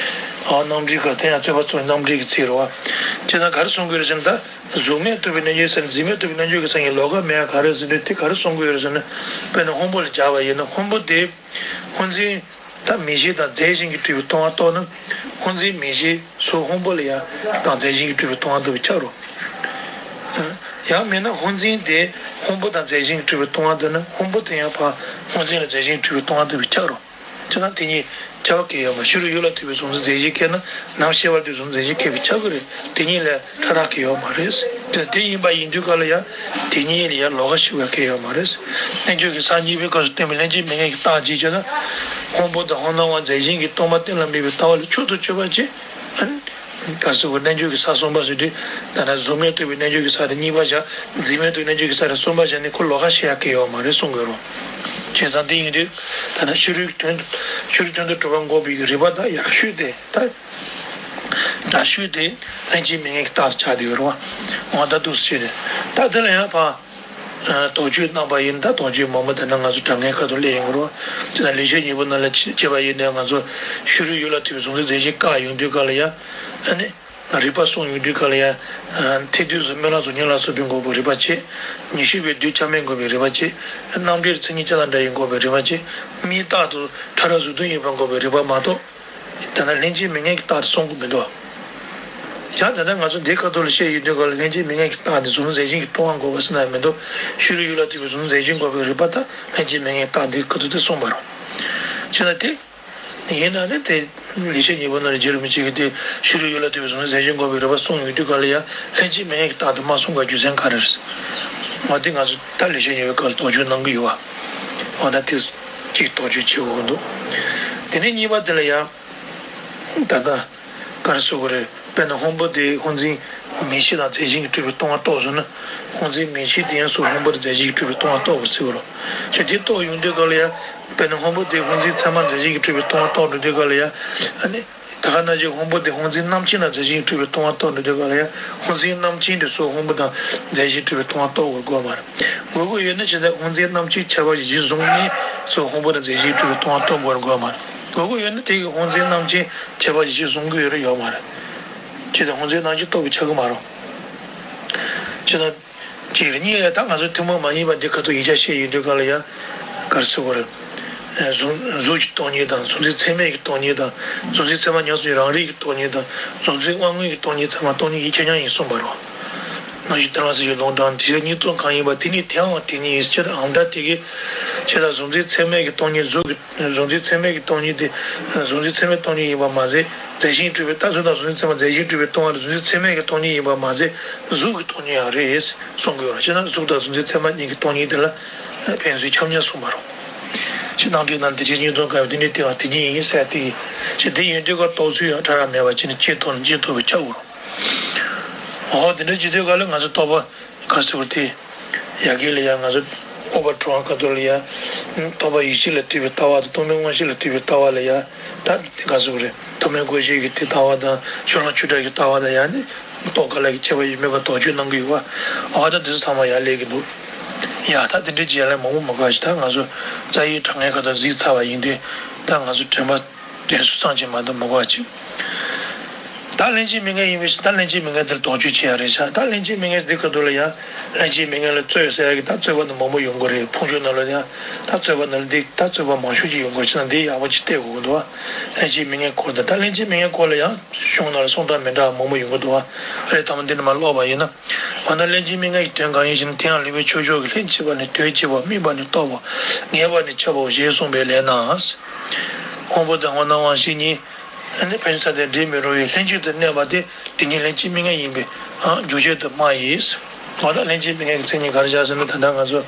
ཨ་རྣམ་འགྲེལ་གྱི་དེ་ཡང་རྩོད་པ་མཚུངས་རྣམ་འགྲེལ་གྱི་ཚིག་རེད་བ། ཅི་ལྟར་ག་རེ་གསུང་གི་ཡོད་རེད་ཟེར་ན། ད་གཟུགས་མེད་རྟོགས་པའི་རྣལ་འབྱོར་ས་ནས་འཛིན་མེད་རྟོགས་པའི་རྣལ་འབྱོར་གྱི་ས་གཉིས་ལོགས་ཀ་མེད་ཡ་ག་རེ་ཟེར་དུས། དེ་ག་རེ་གསུང་གི་ཡོད་རེད་ཟེར་ན། དཔེར་ན་སྔོན་པོ་ལ་སྦྱར་བ་ཡིན་ན། སྔོན་པོ་དེ་སྔོ་འཛིན། ད་མིག་ཤེས་དང་རྫས་གཞན་གྱིས་གྲུབ་པའི་སྟོང་པ་རྟོགས་ན། སྔོ་འཛིན་མིག་ཤེས་སོགས་སྔོན་པོ་ལ་ཡང་དང་རྫས་གཞན་གྱིས་གྲུབ་པའི་སྟོང་པ་འདུ་བས་ཁྱབ་རོ། ཡང་མིན་ན་སྔོ་འཛིན་དེ་སྔོན་པོ་དང་རྫས་གཞན་གྱིས་གྲུབ་པའི་སྟོང་པ་འདུ་ན། སྔོན་པོ་དེ་ཡང་ཕར་སྔོ་འཛིན་ལ་རྫས་གཞན་གྱིས་གྲུབ་པའི་སྟོང་པ་འདུ་བས་ཁྱབ་རོ། ཅི་ན་དེ་གཉིས་ཁྱབ་པ་གལ་ཡོད་མ། ཕྱི་རོལ་ཡུལ་ལ་ལྟོས་པའི་གཟུང་འཛིན་རྫས་གཞན་ཁས་ན། ནང་ཤེས་པ་ལ་ལྟོས་གཟུང་འཛིན་རྫས་གཞན་ཁས་པས་ཁྱབ་ཀྱི་རེད། དེ་གཉིས་ལས་ཕྲ་རགས་གལ་ཡོད་མ་རེད། དེ་དེ་ཡིན་པ་ཡིན་དུས་ག་ལ་ཡང་དེ་གཉིས་ལ་ཡང་ལོགས་ཀ་ཞིག་པ་གལ་ཡོད་མ་རེད། རྣལ་འབྱོར་གྱི་ས་གཉིས་པའི་སྐབས་སུ་བསྟན་པའི་ལྷན་ཅིག་དམིགས་ངེས་ཀྱི་རྟགས་ཅིག་བྱས་ན། སྔོན་པོ་དང་སྔོ་སྣང་བ་རྫས་གཞན་གྱིས་སྟོང་པ་གཏན་ལ་དབབ་པའི་ལྟ་བ་ལས་མཆོག་ཏུ་གྱུར་པ་ཅིག་ག་ཟེར་བ། རྣལ་འབྱོར་གྱི་ས་གསུམ་པ་ཟེར་དུས། ད་ནི་གཟུགས་མེད་རྟོགས་པའི་རྣལ་འབྱོར་གྱི་ས་དེ་གཉིས་པ་བཞག་འཛིན་མེད་རྟོགས་རྣལ་འབྱོར་གྱི་ས་དེ་གསུམ་པ་བཞག་ནས་ཁོ་ལོགས་ཀ་བཤད་ཡ་གལ་ཡོད་མ་རེད་གསུང་དགོས་རོ། བྱས་ཙང་དེ་ཡིན་དུས། ད་ནི་ཕྱི་རོལ་དོན། ཕྱི་རོལ་དོན་དུ་གྲུབ་པ་འགོག་པའི་རིགས་པ་དང་ཡར་ཤོས་དེ། ད་འདྲ་ཤོས་དེ་ལྷན་ཅིག་དམིགས་ངེས་ཀྱི་རྟགས་སུ་ཆགས་བསྡད་ཡོད་རེད་བ། འོ་ད་འདུག་སེ་བྱས་ཏེ། ད་དེ་ལ་ཡང་ཕར། དོགས་གཅོད་གནང་པ་ཡིན་ན། ད་དོགས་གཅོད་མང་པོ་དེ་ནི་ང་ཚོ་དྲང་ངེས་ཁ་ཐུག་སླེབས་ཡོང་གི་རེད་བ། དེ་ན་ལེགས་བཤད་སྙིང་པོ་ནང་ལ་བྱས་པ་ཡིན་ན། ང་ཚོ་ཕྱི་རོལ་ཡུལ་ལ་ལྟོས་པའི་གཟུང་འཛིན་རྫས་གཞན་བཀག་ཡོང་དུས་ག་ལ་ཡང་། ཨ་ནི། རིགས་པ་གསུངས་ཡོང་དུས་ག་ལ་ཡང་། ཐེག་བསྡུས་སུ་སྨོན་ལམ་གཟུགས་བརྙན་ལ་སོགས་པས་འགོག་པའི་རིགས་པ་བྱས། ཉི་ཤུ་པས་བདུད་ཆགས་མེད་འགོག་པའི་རིགས་པ་བྱས། རྣམ་འགྲེལ་མཚན་ཉིད་ཅན་དང་འདྲ་བས་འགོག་པའི་རིགས་པ་བྱས། མིང་རྟག་ཏུ་ཕྲ་རགས་གཟུགས་དོན་ཡིན་པར་འགོག་པའི་རིགས་པ་མ་གཏོགས། ད་ནི་ལྷན་ཅིག་དམིགས་ངེས་ཀྱི་རྟགས་དེ་གསུང་གི་མི་འདུག་ཡང་ད་ལྟ་ང་ཚོ་འདི་ཁ་ཐུག་ལ་བཤད་ཡོང་དུས་ག་ལ་ལྷན་ཅིག་དམིགས་ངེས་ཀྱི་རྟགས་འདི་གཟུང་འཛིན་རྫས་གཞན་གྱིས་སྟོང་པར་འགོག་པ་ཟེར་ན་ཡང་མི་འདུག་ཕྱི་རོལ་ཡུལ་ལ་ལྟོས་པའི་གཟུང་འཛིན་རྫས་གཞན་འགོག་པའི་རིགས་པ་དང་ལྷན་ཅིག་དམིགས་ངེས་རྟགས་འདི་ཁ་ཐུག་དེ་གསུངས་པ་རེད། བྱས་ན་དེ། ཡིན་ན་ནི་དེ་ལེགས་བཤད་སྙིང་པོ་ནང་ལ་རྗེ་རིན་པོ་ཆེ་གིས་དེ་ཕྱི་རོལ་ཡུལ་ལ་ལྟོས་པའི་གཟུང་འཛིན་རྫས་གཞན་འགོག་པའི་རིགས་པ་གསུངས་ཡོང་དུས་ག་ལ་ཡང་ལྷན་ཅིག་དམིགས་ངེས་ཀྱི་རྟགས་འདི་མ་གསུངས་པའི་རྒྱུ་མཚན་ག་རེ་རེད། འོ་དེ་ང་ཚོ་ད་ལེགས་བཤད་སྙིང་པོའི་སྐབས་ལ་དོགས་གཅོད་གནང་གི་ཡོད་པ། འོ་ད་དེ་གཅིག་དོགས་གཅོད་བྱེད་དགོས་ཀྱི་འདུག་དེ་ནས་གཉིས་པ་དེ་ལ་ཡང་། ད་ལྟ། ག་རེ་ཟེར་དགོས་རེད། དཔེར་ན་སྔོན་པོ་དེ་སྔོ་འཛིན་མིག་ཤེས་དང་རྫས་གཞན་གྱིས་གྲུབ་པའི་སྟོང་པ་རྟོགས་སོང་ན། སྔོ་འཛིན་མིག་ཤེས་དེ་ཡང་སོ་སྔོན་པོ་དང་རྫས་གཞན་གྱིས་གྲུབ་པའི་སྟོང་པ་རྟོགས་པར་ཟེར་བ་རེད། ཞེས་དེ་རྟོགས་ཡོང་དུས་སྐབས་ལ་ཡང་། དཔེར་ན་སྔོན་པོ་དེ་སྔོ་འཛིན་ཚད་མ་རྫས་གཞན་གྱིས་གྲུབ་པའི་སྟོང་པ་རྟོགས་འགྲོ་དུས་སྐབས་ལ་ཡང་། ཨ་ནི། ད་ག་ནང་བཞིན་སྔོན་པོ་དེ་སྔོ་འཛིན་རྣམ་མཁྱེན་དང་རྫས་གཞན་གྱིས་གྲུབ་པའི་སྟོང་པ་རྟོགས་འགྲོ་དུས་སྐབས་ལ་ཡང་། སྔོ་འཛིན་རྣམ་མཁྱེན་དེ་སོ་སྔོན་པོ་དང་རྫས་གཞན་གྱིས་གྲུབ་པའི་སྟོང་པ་རྟོགས་དགོས་དགོས་མ་རེད། དགོས་དགོས་ཡོད་ན་ཇི་ལྟར་སྔོ་འཛིན་རྣམ་མཁྱེན་ཁྱད་པར་གཞི་བཞི་བཟུང་ནས་སོ་སྔོན་པོ་དང་རྫས་གཞན་གྱིས་གྲུབ་པའི་སྟོང་པ་རྟོགས་དགོས་དགོས་མ་རེད། དགོས་དགོས་ཡོད་ན་དེ་གི་སྔོ་འཛིན་རྣམ་མཁྱེན་ཁྱད་པར་གཞི་བཞི་བཟུང་དགོས་ཡོད་རེད་ཡོད་མ་རེད། ཇི་ལྟར་སྔོ་འཛིན་རྣམ་མཁྱེན་རྟོགས་པའི་ཆ་གི་མ་རེད། ཇི་ལྟར། གཅིག་རེད། གཉིས་རེད། ད་ང་ཚོ་ཐུན་མོང་མ་ཡིན་པ་འདི་ག་དུས་ཡིག་ཆ་བཤད་ཡོང་དུས་སྐབས་ལ་ཡང་། ག་རེ་ཟེར་དགོས་རེད། ཨ། གཟུགས་གཟུགས་ཀྱི་སྟོང་ཉིད་དང་། གཟུགས་འཛིན་ཚད་མས་ཀྱི་སྟོང་ཉིད་དང་། གཟུགས་འཛིན་ཚད་མ་ཉམས་སུ་ཡོད་རང་རིག་གི་སྟོང་ཉིད་དང་། གཟུགས་འཛིན་དབང་མངོན་གྱི་སྟོང་ཉིད་ཚང་མ་སྟོང་ཉིད་ཡིན་ཁྱབ་མཉམ་ཡིན་གསུངས་པ་རེད། ནང་བཞིན་ཏིང་ངེ་འཛིན་གྱི་ལུང་དྲངས་དེ་གཉིས་སྟོང་གང་ཡིན་པ་དེ་ནི་དེའང་དེ་ཉིད་ཡིན། ཅི་ལྟར་ཨམ་བྲ་དེ་གིས། ཇི་ལྟར་གཟུགས་འཛིན་ཚད་མས་ཀྱི་སྟོང་ཉིད་གཟུགས་ཀྱི། གཟུགས་འཛིན་ཚད་མས་ཀྱི་སྟོང་ཉིད་དེ། གཟུགས་འཛིན་ཚད་མས་སྟོང་ཉིད་ཡིན་པ་མ་ཟད། རྫས་གཞན་གྲུབ་པའི་ལྟ་ཚུལ་དང་། གཟུགས་འཛིན་ཚད་མ་རྫས་གཞན་གྲུབ་པའི་སྟོང་པ་ལ་གཟུགས་འཛིན་ཚད་མས་ཀྱི་སྟོང་ཉིད་ཡིན་པ་མ་ཟད། གཟུགས་ཀྱི་སྟོང་ཉིད་ཡང་རེད་གསུང་གི་ཡོད་རེད། ཅི་ན་གཟུགས་དང་གཟུགས་འཛིན་ཚད་མ་གཉིས་ཀྱི་སྟོང་ཉིད་དེ་ལ་ཕན་ཚུན་ཁྱབ་མཉམ་གསུངས་པ་རེད། ཅི་ནང་དོན་ནང་དེ་ཅི་གཉིས་སྟོང་གང་ཡོད་དེ་ནི་དེ་དང་དེ་གཉིས་ཡིན་ཟེར་དེ་ཡིན། ཅི་དེ་ཡིན་དུས་ཀ་རྟོགས་ཚུལ་ཡང་ཕྲ་རགས་མེད་པ་ཅི་ནི་ཅི་ཐོབ་ན་ཅི་ཐོབ་པའི་ཆ་དགོས་རེད། འོ་དེ་འདྲ་ཅི་དུས་ཀ་ལ་ང་ཚོ་རྟོགས་པ་ག་ཟེར་བ་དེ། ཡ་གི་ལ་ཡ་ང་ཚོ་སྤོབས་པ་བྲོ་བ་ཁ་ཐོར་ལ་ཡ། རྟོག་པ་ཡིད་ཆེས་ལ་ལྟོས་པའི་ལྟ་བ་དང་། རྟོག་མེད་དབང་ཤེས་ལ་ལྟོས་པའི་ལྟ་བ་ལ་ཡ། ད་དེ་ག་ཟེར་བ་རེད། རྟོག་མེད་དབང་ཤེས་ཀྱི་དེ་ལྟ་བ་དང་། ཕྱོགས་གླང་ཆོས་གྲགས་ཀྱི་ལྟ་བ་དང་། ཡ་ནི་རྟོག་ག་ལ་གི་ཁྱད་པར་ཡོད་མེད་པ་དོགས་གཅོད་གནང་གི་ཡོད་པ། འོ་ད་དེ་ཚོ་ཚང་མ་ཡ་སླེབས་ཀྱི་འདུག་ཡ་ད་དེ་འདྲའི་ཅི་ཡ་ལ་མང་པོ་མ་དགོས་ཤིག་ད་ང་ཚོ་རྩ་ཡི་གྲངས་ངེས་ཁ་ཐོར་གཟིགས་ཚར་བ་ཡིན་ཏེ། ད་ང་ཚོ་དྲན་པ། དྲན་གསོ་ཙམ་གྱིས་མ་གཏོགས་མི་དགོས་པ་ཅིག་ད་ལྷན་སྐྱེས་མི་ངན་ཡིན་པའི་ཕྱིར། ད་ལྷན་སྐྱེས་མི་ངན་དེར་དོགས་གཅོད་བྱེད་ཡ་རེད་ཤག་ད་ལྷན་སྐྱེས་མི་ངན་འདི་ག་དུས་ལ་ཡང་། ལྷན་སྐྱེས་མི་ངན་ལ་རྩོད་ཟེར་ཡ་གི་ད་རྩོད་པ་འདི་མང་པོ་ཡོང་གི་རེད། ཕུང་ཤུལ་ནང་ལ་ཡང་ད་རྩོད་པ་ནང་ལ་འདི་ད་རྩོད་པ་མང་ཤོས་ཅིག་ཡོང་གི་རེད། ཅི་ན་འདི་ཡག་པོ་ཅིག་བལྟས་དགོས་ཀྱི་འདུག་ལྷན་སྐྱེས་མི་ངན་སྐོར་དང་། ད་ལྷན་སྐྱེས་མི་ངན་སྐོར་ལ་ཡང་གཞུང་ནང་ལ་གསུང་སྟངས་མི་འདྲ་བ་མང་པོ་ཡོང་གི་འདུག་ཨ་རེ་ཐ་མ་འདི་ནས་མར་ཀློག་པ་ཡིན་ན། འོ་ན་ལྷན་སྐྱེས་མི་ངན་གྱི་དོན་གང་ཡིན་ཞེ་ན། དེ་ཡང་ལུས་མེད་ཕྱོགས་ཆོས་ཀྱི། ལྷན་སྐྱེས་པ་ནི་དོན་གཅིག་པའོ། དམིགས་པ་ནི་རྟོག་པའོ། ངེས་པ་ནི་ཁྱབ་པའོ་ཞེས་གསུངས་པའི་ལན་ནི། སྔོན་པོ་དང་སྔོ་སྣང་དབང་ཤེས་གཉིས། ཨ་ནི་ཕན་ཚུན་ཚད་ལྡན་འདྲེས་མི་རུང་བའི་ལྷན་ཅིག་ཏུ་གནས་པ་དེ། དེ་ཉིད་ལྷན་སྐྱེས་མི་ངན་ཡིན་པས། ཨ། འཇུག་བྱེད་དུ་སྨྲ་ཡི། འོ་ད་ལྷན་སྐྱེས་མི་ངན་གྱི་མཚན་ཉིད་ག་རེ་བཞག་ཟེར་ན། ད་ལྟ་ང་ཚོ་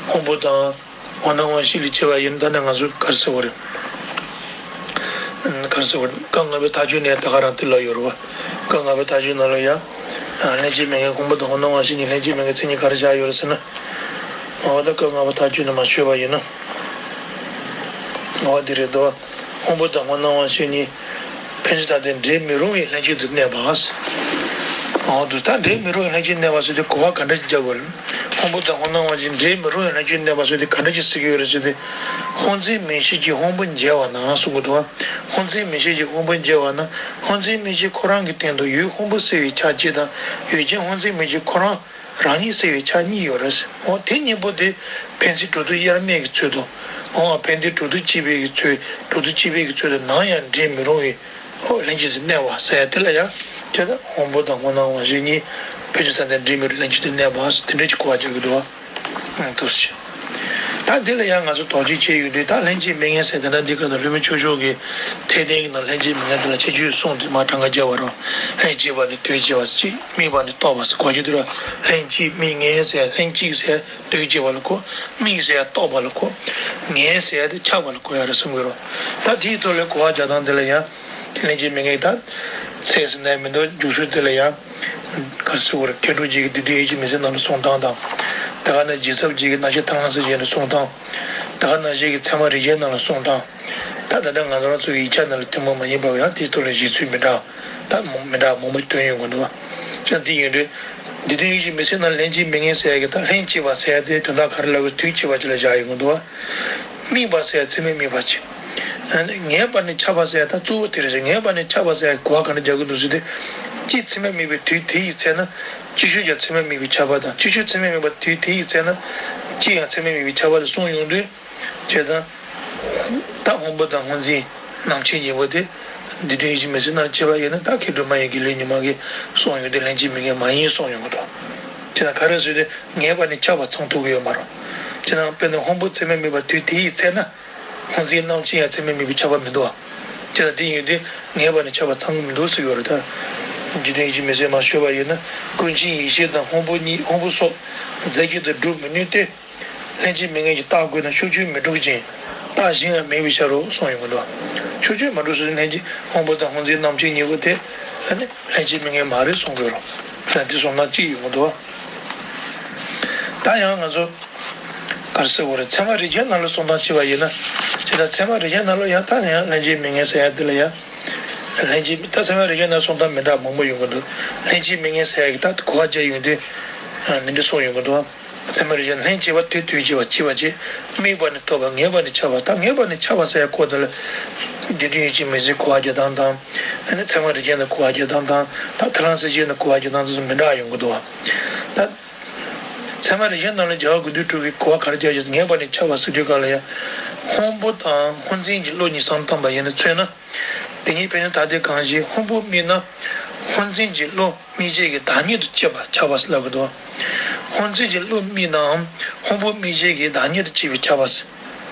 སྔོན་པོ་དང་སྔོ་སྣང་དབང་ཤེས་ལ་སྐྱེ་བ་ཡིན་ན། ད་ནི་ང་ཚོ་ག་རེ་ཟེར་བ་རེད། ག་རེ་ཟེར་བ་རེད། སྐབས་ལྔ་པའི་མཐའ་དཔྱོད་ནས་ད་ག་རང་དེ་ལ་ཡོད་རེད་བ། སྐབས་ལྔ་པའི་མཐའ་དཔྱོད་ནང་ལ་ཡང་། ལྷན་སྐྱེས་མི་ངན་སྔོན་པོ་དང་སྔོ་སྣང་དབང་ཤེས་གཉིས་ལྷན་སྐྱེས་མི་ངན་མཚན་ཉིད་ག་རེ་བཞག་ཡོད་རེད་ཟེར་ན། འོ་ད་སྐབས་ལྔ་པའི་མཐའ་དཔྱོད་ནས་མར་ཤོད་པ་ཡིན་ན། འོ་དེ་རེད་དོ། སྔོན་པོ་དང་སྔོ་སྣང་དབང་ཤེས་གཉིས། ཕན་ཚུན་ཐ་དད་འདྲེས་མི་རུང་བའི་ལྷན་ཅིག་ཏུ་གནས་པ། འོ་དུ་ད་འདྲེས་མི་རུང་བའི་ལྷན་ཅིག་གནས་པ་ཟེར་དུས་གོ་བ་ག་འདྲ་ཅིག་རྒྱག་དགོས་རེད། སྔོན་པོ་དང་སྔོ་སྣང་དབང་ཤེས་འདྲེས་མི་རུང་བའི་ལྷན་ཅིག་གནས་པ་ཟེར་དུས་ག་འདྲ་ཅིག་ཟེར་གྱི་ཡོད་རེད་ཟེར་དུས། སྔོ་འཛིན་མིག་ཤེས་ཀྱིས་སྔོན་པོ་འཇལ་བ་ན་གསུང་གི་འདུག་སྔོ་འཛིན་མིག་ཤེས་ཀྱིས་སྔོན་པོ་འཇལ་བ་ན། སྔོ་འཛིན་མིག་ཤེས་ཁོ་རང་གི་སྟེང་དུ་ཡུལ་སྔོན་པོ་སེལ་བའི་ཆ་གཅིག་དང་། ཡུལ་ཅན་སྔོ་འཛིན་མིག་ཤེས་ཁོ་རང་རང་ཉིད་སེལ་བའི་ཆ་གཉིས་ཡོད་རེད། འོ་དེ་གཉིས་པོ་དེ་ཕན་ཚུན་འགྲོ་དུས་དབྱེར་མེད་ཀྱི་ཚུལ་དུ། འོ་ཕན་བདེ་འགྲོ་དུས་གཅིག་པའི་གི་ཚུལ། འགྲོ་དུས་གཅིག་པའི་གི་ཚུལ་དུ་ནམ་ཡང་འདྲེས་མི་རུང་བའི། འོ་ལྷན་ཅིག་ཏུ་གནས་པ་ཟེར་ཡ་དེ་ལ་ཡང་། དེ་ལྟར་སྔོན་པོ་དང་སྔོ་སྣང་དབང་ཤེས་གཉིས། ཕན་ཚུན་ཚད་ལྡན་འདྲེས་མི་རུང་ལྷན་ཅིག་ཏུ་གནས་པ་ཟེར་དེ་འདྲ་ཅིག་གོ་བ་རྒྱག་གི་འདུག་བ། ཨང་། ཐུགས་རྗེ་ཆེ། ད་འདི་ལ་ཡང་ང་ཚོ་དོགས་གཅོད་བྱས་ཡོང་དུས། ད་ལྷན་སྐྱེས་མི་ངན་ཟེར་དེ་འདྲ་འདི་ག་ད་ལུས་མེད་ཕྱོགས་ཆོས་ཀྱི་འཐད་ལྡན་གྱི་ནང་ལྷན་སྐྱེས་མི་ངན་དེ་ལ་ཁྱད་ཆོས་གསུངས་ཏེ་མར་གྲངས་ཀ་བརྒྱབ་པ་རེད། ལྷན་སྐྱེས་པ་ནི་དོན་གཅིག་པ་ཟེར་གཅིག་དམིགས་པ་ནི་རྟོག་པ་ཟེར་གོ་རྒྱུ་དེ་རེད། ལྷན་སྐྱེས་དམིགས་ངེས་ཟེར། ལྷན་སྐྱེས་ཟེར་དོན་གཅིག་པ་ལ་གོ། དམིགས་ཟེར་རྟོག་པ་ལ་གོ། ངེས་ཟེར་དེ་ཁྱབ་པ་ལ་གོ་ཡ་རེད་གསུང་གི་རེད། ད་དེའི་ཐོག་ལ་གོ་བ་རྒྱག་སྟངས་དེ་ལ་ཡང་། ལྷན་སྐྱེས་མི་ངན་ད་ཚད་ཟེར་ན་མི་འདུག་འཇུག་ཚུལ་དེ་ལ་ཡང་། ག་རེ་ཟེར་དགོས་རེད། མཁས་གྲུབ་རྗེ་གི་བདུད་འདུལ་ཡིད་ཀྱི་མི་ཚེ་ནང་ལ་གསུང་སྟངས་དང་། དེ་ག་ནང་རྗེ་ཚབ་རྗེ་གི་རྣམ་བཤད་ཐར་ལམ་ཚིགས་བཅད་ནང་གསུང་སྟངས། དེ་ག་ནང་བཞིན་གྱི་ཚད་མ་རིགས་བརྒྱད་ནང་ལ་གསུང་སྟངས། ད་ད་ལྟ་ང་ཚོ་རང་ཚོ་གི་ཡིག་ཆ་ནང་ལ་ཐུན་མོང་མ་ཡིན་པ་ཡང་དེའི་ཐོག་ལ་བཞེད་ཚུལ་མི་འདྲ། ད་མི་འདྲ་མང་པོ་ཐོན་ཡོང་གི་འདུག་བ། ཅང་དེ་ཡིན་དུས། བདུད་འདུལ་ཡིད་ཀྱི་མི་ཚེ་ནང་ལྷན་སྐྱེས་མི་ངན་ཟེར་ཡ་གི་ད་ལྷན་སྐྱེས་པ་ཟེར་ཡ་དེ་དོན་དག་ག་རེ་ལབ་དགོས། དུས་གཅིག་པ་ཅིག་ལ་བཞག་ཡོང་གི་འདུག་བ། དམིགས་པ་ཟེར་ཚད་མས་དམིགས་པ་ཅིག་ངེས་པ་ནི་ཁྱབ་པ་ཟེར་ད་གཙོ་བོ་དེ་རེད། ངེས་པ་ནི་ཁྱབ་པ་ཟེར་གོ་བ་ག་འདྲ་རྒྱག་གི་འདུག་ཟེར་དུས། གཅིག་ཚད་མས་དམིགས་པའི་དུས་དེ་ཡི་ཚེ་ན། ཅིག་ཤོས་ཀྱང་ཚད་མས་དམིགས་པའི་ཁྱབ་པ་དང་། ཅིག་ཤོས་ཚད་མས་དམིགས་པ་དུས་དེ་ཡི་ཚེ་ན། གཅིག་ཡང་ཚད་མས་དམིགས་པའི་ཁྱབ་པ་དེ་གསུངས་ཡོང་དུས། བྱས་ཙང་། ད་སྔོན་པོ་དང་སྔོ་འཛིན་རྣམ་མཁྱེན་གཉིས་པོ་དེ། བདུད་འདུལ་ཡིད་ཀྱི་མི་ཚེ་ནང་སྐྱེས་པ་ཡིན་ན། ད་མཁས་གྲུབ་སྨྲ་བའི་དགེ་ལེགས་ཉི་མ་གིས་གསུངས་ཡོང་དུས་ལྷན་སྐྱེས་མི་ངན་མ་ཡིན་གསུངས་ཡོང་གི་འདུག་བྱས་ཙང་ག་རེ་ཟེར་དུས་ངེས་པ་ནི་ཁྱབ་པ་ཚང་ཐུབ་ཀྱི་ཡོད་མ་རེད། བྱས་ཙང་དཔེར་ན་སྔོན་པོ་ཚད་མས་དམིགས་པ་དུས་དེ་ཡི་ཚེ་ན། སྔོ་འཛིན་རྣམ་མཁྱེན་ཡང་ཚད་མས་དམིགས་པའི་ཁྱབ་པ་མི་འདུག་བ། དེ་ལ་དེ་ཡིན་དུས་ངེས་པ་ནི་ཁྱབ་པ་ཚང་གི་མི་འདུག་ཟེར་གྱི་ཡོད་རེད་ད། རྗེ་བདུད་ཡིད་ཀྱི་མི་ཚེ་མར་ཤོད་པ་ཡིན་ན། ཀུན་མཁྱེན་ཡེ་ཤེས་དང་སྔོན་པོ་གཉིས། སྔོན་པོ་སོགས་རྫས་གཅིག་ཏུ་སྒྲུབ་མི་ནུས་ཏེ། ལྷན་སྐྱེས་མི་ངན་གྱིས་བརྟག་དགོས་ན། ཕྱོགས་ཆོས་མི་འགྲུབ་ཅིང་། བརྟག་གཞན་ཡང་མེད་པའི་ཕྱིར་རོ་གསུངས་ཡོང་གི་འདུག་ཕྱོགས་ཆོས་མ་གྲུབ་ཟེར་དུས་ལྷན་སྐྱེས་སྔོན་པོ་དང་སྔོ་འཛིན་རྣམ་མཁྱེན་གཉིས་པོ་དེ། ད་ནི་ལྷན་སྐྱེས་མི་མངོན་མ་རེད་གསུང་དགོས་རོགས། ད་འདི་གསུང་སྟངས་གཅིག་ཡོང་གི་འདུག་ད་ཡང་ང་ཚོ་ག་རེ་ཟེར་དགོས་རེད། ཚད་མ་རིགས་ཅན་ནང་ལ་གསུང་སྟངས་བྱས་པ་ཡིན་ན། ཇི་ལྟར་ཚད་མ་རིགས་ཅན་ནང་ལ་ཡང་ད་ནི་ཡང་ལྷན་སྐྱེས་མི་མངོན་ཟེར་ཡ་དེ་ལ་ཡང་། ལྷན་སྐྱེས་ད་ཚད་མ་རིགས་ཅན་ནང་གསུང་སྟངས་མི་འདྲ་མང་པོ་ཡོང་གི་འདུག་ལྷན་སྐྱེས་མི་མངོན་ཟེར་ཡ་གི་ད་གོ་བ་རྒྱག་ཡོང་དུས། འདི་འདྲ་གསུངས་ཡོང་གི་འདུག་ཚད་མ་རིགས་ཅན་ལྷན་སྐྱེས་པ་དེ་དུས་གཅིག་པ་གཅིག་པ་ཅེས། དམིགས་པ་ནི་རྟོགས་པ་ངེས་པ་ནི་ཁྱབ་པ། ད་ངེས་པ་ནི་ཁྱབ་པ་ཟེར་ཡ་སྐོར་དེ་ལ། རྒྱུ་མཐུན་ཡུལ་ཅན་མིང་ཚིག་གོ་བ་རྒྱག་སྟངས་དང་། ཨ་ནི་ཚད་མ་རིགས་ཅན་ལ་གོ་བ་རྒྱག་སྟངས་དང་། ད་ཐལ་རང་གསལ་བྱེད་ལ་གོ་བ་རྒྱག་སྟངས་དེ་ཚོ་མི་འདྲ་ཡོང་གི་འདུག་ད་ཚད་མ་རིགས་ཅན་ནང་ལ་རྒྱལ་བ་དགེ་འདུན་གྲུབ་པའི་གོ་བ་ག་རེ་རྒྱག་ཅེས་ངེས་པ་ནི་ཁྱབ་པ་ཟེར་དུས་ག་ལ་ཡང་། སྔོན་པོ་དང་སྔོ་འཛིན་གྱི་བློ་གཉིས་སམ་བཏང་པ་ཡིན་ན་མཚོན་ན། དེ་ཉིད་དཔེར་ན་ད་ལྟའི་གང་ཞིག་སྔོན་པོ་དམིགས་ན། སྔོ་འཛིན་གྱི་བློ་དམིགས་བྱེད་ཀྱི་བདག་ཉིད་དུ་སྐྱེ་བ་ཁྱབ་པ་ལབ་ཀྱི་འདུག་སྔོ་འཛིན་གྱི་བློ་དམིགས་ནའང་སྔོན་པོ་དམིགས་བྱེད་ཀྱི་བདག་ཉིད་དུ་སྐྱེ་བའི་ཁྱབ་པ་ཟེར།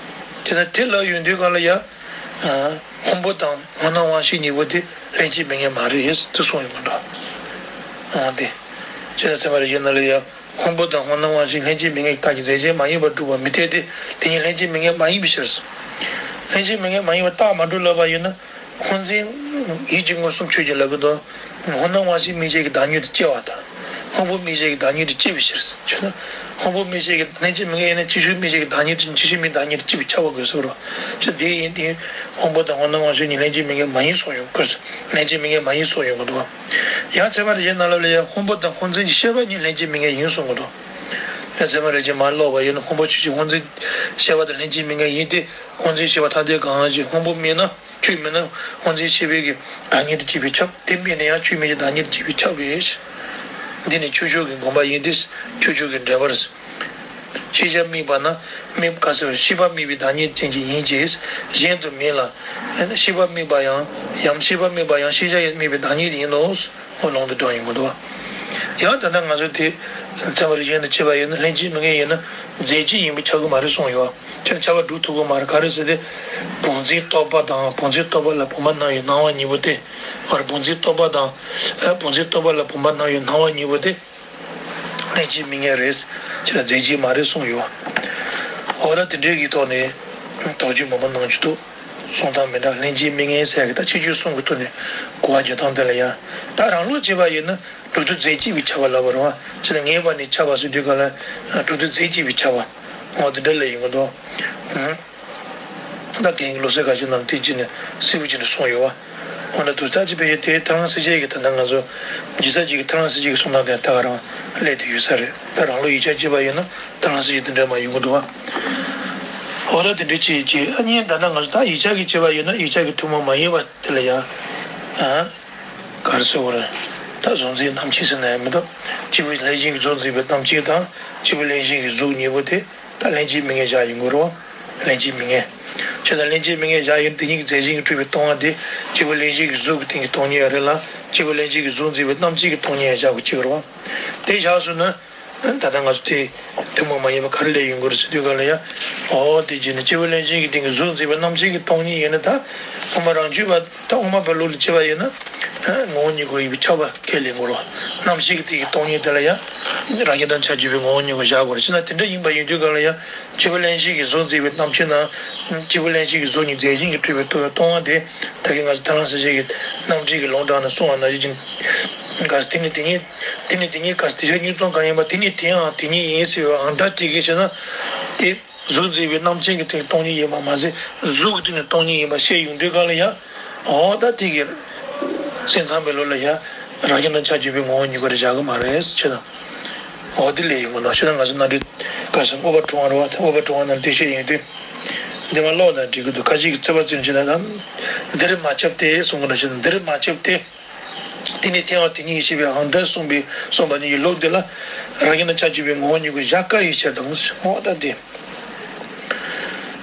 དེ་ལྟར་དེ་ལབ་ཡོང་དུས་ག་ལ་ཡ། སྔོན་པོ་དང་སྔོ་སྣང་དབང་ཤེས་གཉིས་པོ་དེ་ལྷན་སྐྱེས་མི་མངོན་མ་རེད་ཟེར་དེ་གསུངས་ཡོང་གི་འདུག་འོང་དེ། ཁྱེད་ཚད་མ་རིགས་ཅན་ནང་ལ་ཡ། སྔོན་པོ་དང་སྔོ་སྣང་དབང་ཤེས་ལྷན་སྐྱེས་མི་མངོན་གྱི་རྟགས་ཀྱི་རྫས་ཅན་མ་ཡིན་པར་གྲུབ་པ་མི་འཐད་དེ། དེ་ཉིད་ལྷན་སྐྱེས་མི་མངོན་མ་ཡིན་པའི་ཕྱིར། ལྷན་སྐྱེས་མི་མངོན་མ་ཡིན་པར་རྟགས་མ་གྲུབ་ལབ་པ་ཡིན་ན། སྔོ་འཛིན་ཡིད་ཀྱི་མངོན་སུམ་ཆོས་ཅན་ལབ་ཀྱི་འདུག་སྔོ་སྣང་དབང་ཤེས་དམིགས་བྱེད་ཀྱི་བདག་ཉིད་དུ་སྐྱེ་བ་དང་། སྔོན་པོ་དམིགས་བྱེད་ཀྱི་བདག་ཉིད་དུ་སྐྱེ་བའི་ཕྱིར། ཁྱོད་ན། སྔོན་པོ་དམིགས་བྱེད་ཀྱི་ལྷན་སྐྱེས་མི་མངོན་ཡིན་ན་ཕྱི་ཤུན་དམིགས་བྱེད་ཀྱི་བདག་ཉིད་དུ་ཕྱི་ཤུན་མིན་བདག་ཉིད་དུ་སྐྱེ་བའི་ཁྱབ་པ་དགོས་སོ་རོ། ཁྱོད་དེ་ཡིན་དེ། སྔོན་པོ་དང་སྔོ་སྣང་དབང་ཤེས་གཉིས་ལྷན་སྐྱེས་མི་མངོན་མ་ཡིན་གསུངས་ཡོང་དགོས། ལྷན་སྐྱེས་མི་མངོན་མ་ཡིན་གསུངས་ཡོང་གི་འདུག་ཡང་ཚད་མ་རིགས་ཅན་ནང་ལ་ལ་ཡང་སྔོན་པོ་དང་སྔོ་འཛིན་གྱི་ཤེས་པ་གཉིས་ལྷན་སྐྱེས་མི་མངོན་ཡིན་གསུངས་ཀྱི་འདུག་ཡང་ཚད་མ་རིགས་ཅན་མ་ཀློག་པ་ཡིན་ན་སྔོན་པོ་ཆོས་ཅན་སྔོ་འཛིན་ཤེས་པ་དང་ལྷན་སྐྱེས་མི་མངོན་ཡིན་ཏེ། སྔོ་འཛིན་ཤེས་པ་ཐ་དད་གང་ཞིག་སྔོན་པོ་དམིགས་ན་ཆོས་དམིགས་ན་སྔོ་འཛིན་ཤེས་པའི་གི་བདག་ཉིད་དུ་སྐྱེ་བའི་ཁྱབ། དེ་དམིགས་ན་ཡང་ཆོས་དམིགས་ཀྱི་བདག་ཉིད་དུ་སྐྱེ་བའི་ཁྱབ་པས། འདི་ནི་ཁྱོད་ཆོས་ཀྱི་དགོངས་པ་ཡིན་ཏེ། ཁྱོད་ཆོས་ཀྱི་འགྲེལ་པར། ཤེས་བྱ་དམིགས་པ་ན་དམིགས་པ་ག་ཟེར་ཤེས་པ་དམིགས་པའི་བདག་ཉིད་ཅན་གྱི་ཡིན་གྱི། གཞན་དུ་མིན་ལ། ཤེས་པ་དམིགས་པ་ཡང་ཡང་ཤེས་པ་དམིགས་པ་ཡང་ཤེས་བྱ་ཡང་དམིགས་པའི་བདག་ཉིད་ཡིན་ནོ། ཨོ་ལུང་དུ་དྲངས་ཡོང་གི་འདུག་ཡང་ད་ལྟ་ང་ཚོ་དེ་ཚད་མ་རིགས་ཅན་དུ་བྱས་པ་ཡིན་ན་ལྷན་སྐྱེས་མི་མངོན་ཡིན་ན་རྫས་གཅིག་ཡིན་པས་ཁྱབ་ཀྱི་མ་རེད་གསུངས་ཡོད། ཁྱབ་ཁྱབ་པ་སྒྲུབ་ཐུབ་ཀྱི་མ་རེད། ག་རེ་ཟེར་ཏེ། བུམ་འཛིན་རྟོག་པ་དང་བུམ་འཛིན་རྟོག་པ་ལ་བུམ་པ་སྣང་བའི་སྣང་བ་གཉིས་པོ་དེ། བར་བུམ་འཛིན་རྟོག་པ་དང་། བུམ་འཛིན་རྟོག་པ་ལ་བུམ་པ་སྣང་བའི་སྣང་བ་གཉིས་པོ་དེ། ལྷན་སྐྱེས་མི་མངོན་རེད། ཁྱེད་ལ་རྫས་གཅིག་མ་རེད་གསུངས་ཡོད། འོ་ན་དེ་འདྲའི་གི་ཐོག་ནས་དོགས་གཅོད་མང་པོ་གནང་རྒྱུ་འདུག་གསུང་སྟངས་མི་འདྲ། ལྷན་སྐྱེས་མི་མངོན་ཟེར་གི་ད་ཕྱི་རྒྱུད་གསུམ་གི་ཐོག་ནས་གོ་བ་རྒྱག་སྟངས་དེ་ལ་ཡང་། ད་རང་ལུགས་བྱས་པ་ཡིན་ན་གྲུབ་བསྡུས་རྫས་གཅིག་པའི་ཁྱབ་པ་ལབ་པ་རེད་བ། ཅི་ལ་ངེས་པ་ནི་ཁྱབ་པ་ཟེར་དུས་ག་ལ་གྲུབ་བསྡུས་རྫས་གཅིག་པའི་ཁྱབ་པ། འོ་དེ་འདྲ་ལ་ཡིན་གི་འདུག་ད་རྒན་གྱི་ལོ་ཚད་ཁ་ཤས་ནང་དེ་ཅི་ནས་གསལ་པོ་ཅི་ནས་གསུངས་ཡོད་བ། འོ་ན་དུ་ལྟ་ཅི་བས་དེ་ཐལ་རང་གསལ་བྱེད་ཀྱི་ད་ལྟ་ང་ཚོ་ཇི་ལྟ་ཅིག་གི་ཐལ་རང་གསལ་བྱེད་ཀྱི་གསུང་སྟངས་དེ་ད་ག་རང་སླེབས་དེ་ཡོད་ས་རེད། ད་རང་ལུགས་ཡིག་ཆ་བྱས་པ་ཡིན་ན་ཐལ་རང་གསལ་བྱེད་དེ་འདྲ་མ་ཡོང་གི་འདུག་བ། འོ་ན་དེ་འདྲ་ཅིག་ཅིག་ཨ་ནི་ད་ལྟ་ང་ཚོ་ད་ཡིག་ཆ་གི་བྱས་པ་ཡིན་ན་ཡིག་ཆ་གི་ཐུན་མོང་མ་ཡིན་པ་དེ་ལ་ཡང་། ཨ། ག་རེ་ཟེར་བ་རེད། ད་གཟུགས་འཛིན་རྣམ་མཁྱེན་ཟེར་ན་ཡང་མི་འདུག་སྐྱེས་བུ་ལྷན་སྐྱེས་ཀྱི་གཟུགས་འཛིན་པའི་རྣམ་མཁྱེན་དང་སྐྱེས་བུ་ལྷན་སྐྱེས་ཀྱི་གཟུགས་གཉིས་པོ་དེ་ད་ལྷན་སྐྱེས་མི་མངོན་བཞག་ཡོང་གི་རེད་བ། ལྷན་སྐྱེས་མི་མངོན། བྱས་ཙང་ལྷན་སྐྱེས་མི་མངོན་བཞག་ཡོང་དེ་གཉིས་ཀྱི་རྫས་གཞན་གྱིས་གྲུབ་པའི་སྟོང་པ་དེ་སྐྱེས་བུ་ལྷན་སྐྱེས་ཀྱི་གཟུགས་ཀྱི་སྟེང་གི་སྟོང་ཉིད་རེད་ལ་སྐྱེས་བུ་ལྷན་སྐྱེས་ཀྱི་གཟུགས་འཛིན་པའི་རྣམ་མཁྱེན་གྱི་སྟོང་ཉིད་ཡང་བཞག་དགོས་ཀྱི་རེད་བ། དེ་བཞག་སོང་ན། ད་ལྟ་ང་ཚོ་དེ་ཐུན་མོང་མ་ཡིན་པ་ག་རེ་ལས་ཡོང་གི་རེད་ཟེར་དུས་ག་ལ་ཡ། འོ་དེ་བྱས་ནས་སྐྱེས་བུ་ལྷན་སྐྱེས་ཀྱི་སྟེང་གི་གཟུགས་འཛིན་པའི་རྣམ་མཁྱེན་གྱི་སྟོང་ཉིད་ཡིན་ན་ད་དབུ་མ་རང་རྒྱུད་པ་ད་དབུ་མ་པའི་ལུགས་ལ་བྱས་པ་ཡིན་ན། ངོ་བོ་ཉིད་སྐུ་ཡིན་པའི་ཁྱབ་པ་ཁས་ལེན་དགོས་རེད། རྣམ་ཤེས་ཀྱི་སྟེང་གི་སྟོང་ཉིད་དེ་ལ་ཡ། རང་རྒྱལ་དང་ཆ་བཅས་པའི་ངོ་བོ་ཉིད་སྐུ་བཞག་དགོས་རེད། བྱས་ན་དེ་འདྲ་ཡིན་པ་ཡིན་དུས་ག་ལ་ཡ། སྐྱེས་བུ་ལྷན་སྐྱེས་ཀྱི་གཟུགས་འཛིན་པའི་རྣམ་མཁྱེན་དང་། སྐྱེས་བུ་ལྷན་སྐྱེས་ཀྱི་གཟུགས་གཉིས་རྫས་གཞན་གྱིས་གྲུབ་པའི་སྟོང་སྟོང་པ་དེ་ད་གིན་ང་ཚོ་ཐལ་རང་གསལ་བྱེད་ཀྱི་རྣམ་འགྲེལ་གྱི་ལུང་དྲངས་ནས་གསུངས་པ་ནང་བཞིན། ག་དེ་ནི་དེ་ཉིད། དེ་ནི་དེ་ཉིད་ག་དེ་ཆ་གཉིས་སྟོང་གང་ཡིན་པ་དེ་ནི་དེའང་དེ་ཉིད་ཡིན་ཟེར་བའི་ཨང་རྟགས་དེ་གིས་བྱས་ན། དེ་གཟུགས་འཛིན་པའི་རྣམ་མཁྱེན་གྱི་སྟེང་སྟོང་ཉིད་ཡིན་པ་མ་ཟད་གཟུགས་ཀྱི་སྟེང་ནས་སྟོང་ཉིད་ཡིན་པ་བཤད་ཡོང་དུས་ག་ལ་ཡང་། འོ་ད་དེ་གི་སེམས་ཙམ་པའི་ལུགས་ལ་ཡང་རང་རྒྱལ་དང་ཆ་བཅས་པའི་ངོ་བོ་ཉིད་སྐུ་རེ་བཞག་གི་མ་རེད་ཟེར་ན། འོ་དེ་ལས་ཡིན་དགོས་ན་ཤེས་ན་ང་ཚོ་ནང་འདྲི་ག་ཟེར་དངོས་པོ་གྲུབ་དབང་རེད་བ། དངོས་པོ་གྲུབ་དབང་ནང་དེ་བཤད་ཡོང་དུས། འདི་མ་ཀློག་ན་འགྲིག་གི་འདུག་ཁ་ཅིག་གིས་རྩོད་པ་རྩོད་བྱེད་ན་ད། འདིར་མ་ཁྱབ་སྟེ་གསུང་གི་འདུག་ཤེས་ན་འདིར་མ་ཁྱབ་སྟེ། དེ་ནི་དེའང་དེ་ཉིད་ཡིན་ཞེས་པའི་ཨང་རྟགས་གསུངས་པའི་གསུངས་པ་ཉིད་ཀྱི་ལུགས་འདི་ལ། རང་རྒྱལ་དང་ཆ་བཅས་པའི་ངོ་བོ་ཉིད་སྐུ་བཞག་དཀའ་བའི་ཕྱིར་དང་། འོ་ད་དེ།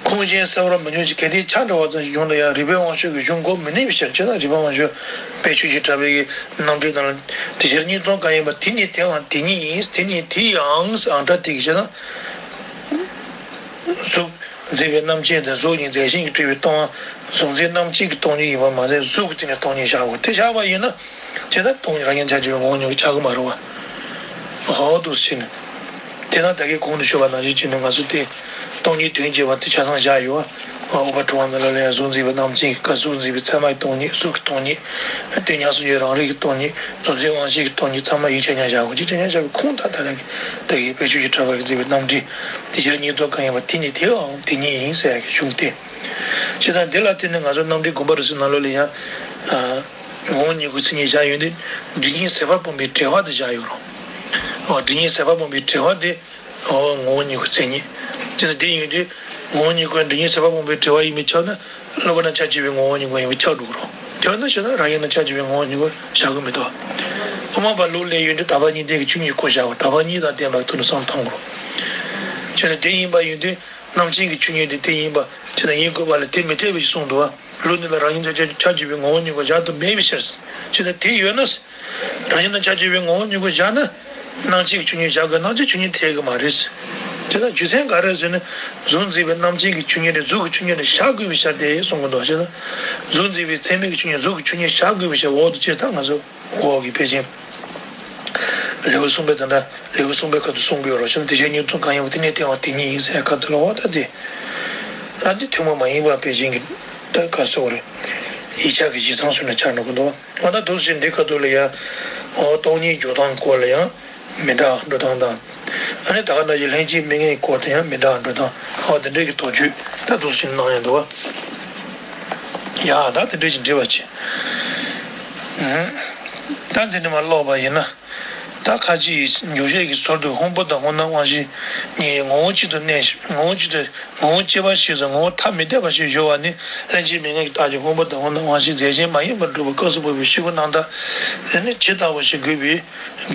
ཁུངས་ཅན་གསལ་བར་མི་འགྱུར་ཞིང་གལ་ཏེ་ཆ་འདྲ་བ་ཙམ་ཞིག་བྱུང་ན་ཡང་རིགས་པའི་དབང་ཕྱུག་གི་གཞུང་གོ་མི་ནུས་པའི་ཕྱིར། ཅེ་ན་རིགས་པའི་དབང་ཕྱུག་དཔལ་ཆོས་ཀྱི་གྲགས་པའི་གི་རྣམ་འགྲེལ་ནང་ལ་དེ་ཕྱིར་གཉིས་སྟོང་གང་ཡིན་པ་དེ་ནི་དེའང་དེ་ཉིད་ཡིན། དེ་ནི་དེའང་ཨང་རྟགས་དེ་གིས་བྱས་ན། གཟུགས་འཛིན་པའི་རྣམ་མཁྱེན་དང་གཟུགས་གཉིས་རྫས་གཞན་གྱིས་གྲུབ་པའི་སྟོང་པ་གཟུགས་འཛིན་རྣམ་མཁྱེན་གྱི་སྟོང་ཉིད་ཡིན་པ་མ་ཟད་གཟུགས་ཀྱི་སྟེང་ནས་སྟོང་ཉིད་བཞག་དགོས། དེ་བཞག་པ་ཡིན་ན། དེ་ལྟར་སྟོང་ཉིད་རང་རྒྱལ་ཆ་བཅས་པའི་ངོ་བོ་ཉིད་ཀྱི་ཆགས་ཀྱི་མ་རེད་བ། ཧོ་འདུག་ཟེར་ནས། དེ་ན་ད་གིན་གོང་དུ་ཞུས་པ་ནང་བཞིན་བྱས་ནས་ང་ཚོ་དེ་སྟོང་ཉིད་དོན་བྱེད་པ་དེ་ཆ་ཚང་བཞག་ཡོད་པ། ཨོ་པ་གྲུབ་དབང་ནང་ལ་ལ་ཡང་གཟུགས་འཛིན་པའི་རྣམ་མཁྱེན་གྱི་སྐབས་གཟུགས་འཛིན་པའི་ཚད་མ་ཡི་སྟོང་ཉིད། གཟུགས་ཀྱི་སྟོང་ཉིད། དེ་ཉམས་སུ་མྱོང་རང་རིག་གི་སྟོང་ཉིད། རྫོགས་ཚིག་དབང་ཤེས་ཀྱི་སྟོང་ཉིད། ཚད་མ་ཡིད་ཆེས་ཉམས་བཞག་གོ། ཅི་དེ་ཉམས་བཞག་པའི་ཁུངས་དག་ད་ལྟ་གི་ད་གིན་བེད་སྤྱོད་ཀྱི་གྲགས་པ་གིས་མཛད་པའི་རྣམ་འགྲེལ་དེ་ཕྱིར་ཉིད་དོན་གང་ཡིན་པ་དེ་ཉིད་དེའང་དེ་ཉིད་ཡིན་ཟེར་ཡག་གི་གཞུང་དེ། བྱས་ཙང་འདི་ལ་བརྟེན་ནས་ང་ཚོ་རྣམ་འགྲེལ་དགོངས་པ་རབ་གསལ་ནང་ལོགས་ལ་ཡང་། ངོ་བོ་ཉིད་ཀྱི་མཚན་ཉིད་བཞག་ཡོད་དེ། སྒྲིབ་གཉིས་ཟད་པར་སྤངས་པའི་དྲི་བ་དེ་བཞག་ཡོད་རེད། འོ་སྒྲིབ་གཉིས་ཟད་པར་སྤངས་པའི་དྲི་བ་དེ། འོ་ངོ་བོ་ཉིད་ཀྱི་མཚན་ཉིད། དེ་ནི་དེ་ཡིན་དུས། ངོ་བོ་ཉིད་ཀྱི་སྒྲིབ་གཉིས་ཟད་པར་སྤངས་པའི་དྲི་བ་ཡིན་པས་ཁྱབ་ན། བསླབ་པ་རྣམས་ཁྱབ་འཇུག་པའི་ངོ་བོ་ཉིད་ཀྱི་ཡིན་པས་ཁྱབ་འགྲོ་གི་རེད། ཁྱབ་ན་ཞེ་ན་རང་བཞིན་རྣམས་ཁྱབ་འཇུག་པའི་ངོ་བོ་ཉིད་ཀྱི་བཞག་དགོས་མི་འདུག་དབུ་མ་པ་ལུགས་ལས་ཡོད་དུས་དག་པ་གཉིས་ལྡན་གྱི་ཆོས་ཉིད་ཀྱི་སྐོར་བཞག་པ། དག་པ་གཉིས་དང་ལྡན་པ་གི་ཐོག་ནས་བསམ་བློ་གཏོང་དགོས་རེད། ཞེ་ན་དེ་ཡིན་པ་ཡིན་དུས། རྣམ་མཁྱེན་གྱི་ཆོས་ཉིད་དེ་དེ་ཡིན་པ་ཅི་ལྟར་ཡིན་དགོས་པ་ལ་དེ་མི་འཐད་པ་ཞིག་གསུངས་འདུག་བ། ལུགས་འདི་ལ་རང་བཞིན་ཁྱབ་འཇུག་པའི་ངོ་བོ་ཉིད་ཀྱི་བཞག་ཏུ་མེད་པའི་ཕྱིར། ཅི་ལྟར་དེ་ཡོད་ན། རང་བཞིན་རྣམས་ཁྱབ་འཇུག་པའི་ངོ་བོ་ཉིད་ཀྱི་བཞག་ན། རྣམ་མཁྱེན་གྱི་ཆོས་ཉིད་བཞག་དགོས། རྣམ་མཁྱེན་ཆོས་ཉིད་འཐད་ཀྱི་མ་རེད། དེ་ལ་རྒྱུ་མཚན་ག་རེ་ཟེར་ན། གཟུགས་འཛིན་པའི་རྣམ་མཁྱེན་གྱི་ཆོས་ཉིད་དེ་གཟུགས་ཀྱི་ཆོས་ཉིད་དེ་བཞག་དགོས་པའི་ཕྱིར་ཏེ་གསུང་གི་འདུག་ཞེ་ན། གཟུགས་འཛིན་པའི་ཚད་མིན་གྱི་ཆོས་ཉིད་གཟུགས་ཀྱི་ཆོས་ཉིད་བཞག་དགོས་པའི་ཕྱིར། འོག་ཏུ་ཅི་ལྟར་ང་ཚོ། འོག་གི་ཕལ་ཆེར། ལེའུ་གསུམ་པའི་དེ་འདྲ་ལེའུ་གསུམ་པའི་སྐབས་སུ་གསུང་གི་ཡོད་རེད། ཅི་ལྟར་དེ་བཞིན་ཉིད་དོན་གང་ཡིན་པ་དེ་ཉིད་དེ་ཡང་དེ་ཉིད་ཡིན་ཟེར་ཡག་སྐབས་དེ་ལ་འོ་ད་དེ། ཨ་འདི་ཐུན་མོང་མ་ཡིན་པ་ཕལ་ཆེར་གྱི་ད་ག་ཟེར་བ་རེད། ཡིག་ཆ་གི་བཞེད་མཚམས་སུ་ནས་ཆགས་འགྲོ་གི་འདུག་འོ་ད་འདུག་སེ་འདི་སྐབས་དེ་ལ་ཡང་། འོ་སྟོང་ཉིད་འཇོག་སྟངས་སྐོར་ལ་ཡང་། མི་འདྲ་འགྲོ་སྟངས་དང་། ཨ་ནི་ད་ག་ནང་བཞིན་ལྷན་སྐྱེས་མི་དངོས་ཀྱི་སྐོར་དུ་ཡང་མི་འདྲ་འགྲོ་སྟངས། འོ་དེ་འདྲའི་གི་དོགས་གཅོད་ད་འདུག་སེ་གནང་ཡོང་འདུག་བ། ཡ་ད་དེ་འདྲའི་ཅིག་འབྲེལ་བ་བྱེད། ཨུམ། ད་འདི་ནས་མར་ཀློག་པ་ཡིན་ན། ད་ཁ་ཅིག་འཇུག་བྱེད་ཀྱི་ཟུར་དུ་སྔོན་པོ་དང་སྔོ་སྣང་དབང་ཤེས་གཉིས་ངོ་བོ་གཅིག་ཏུ་གནས་ཤིང་། ངོ་བོ་གཅིག་ཏུ་ངོ་བོ་གཅིག་པ་ཞིག་དང་ངོ་བོ་ཐ་མི་དད་པ་ཞིག་སྦྱོར་བ་ནི། ལྷན་སྐྱེས་མི་དངོས་ཀྱི་རྟགས་ཀྱི་སྔོན་པོ་དང་སྔོ་སྣང་དབང་ཤེས་རྫས་གཞན་མ་ཡིན་པར་སྒྲུབ་པའི་སྐབས་སུ་བབས་པའི་ཤེས་པ་རྣམ་དག་དེ་ནི་ཇི་ལྟ་བ་ཞིག་དགོས་པའི་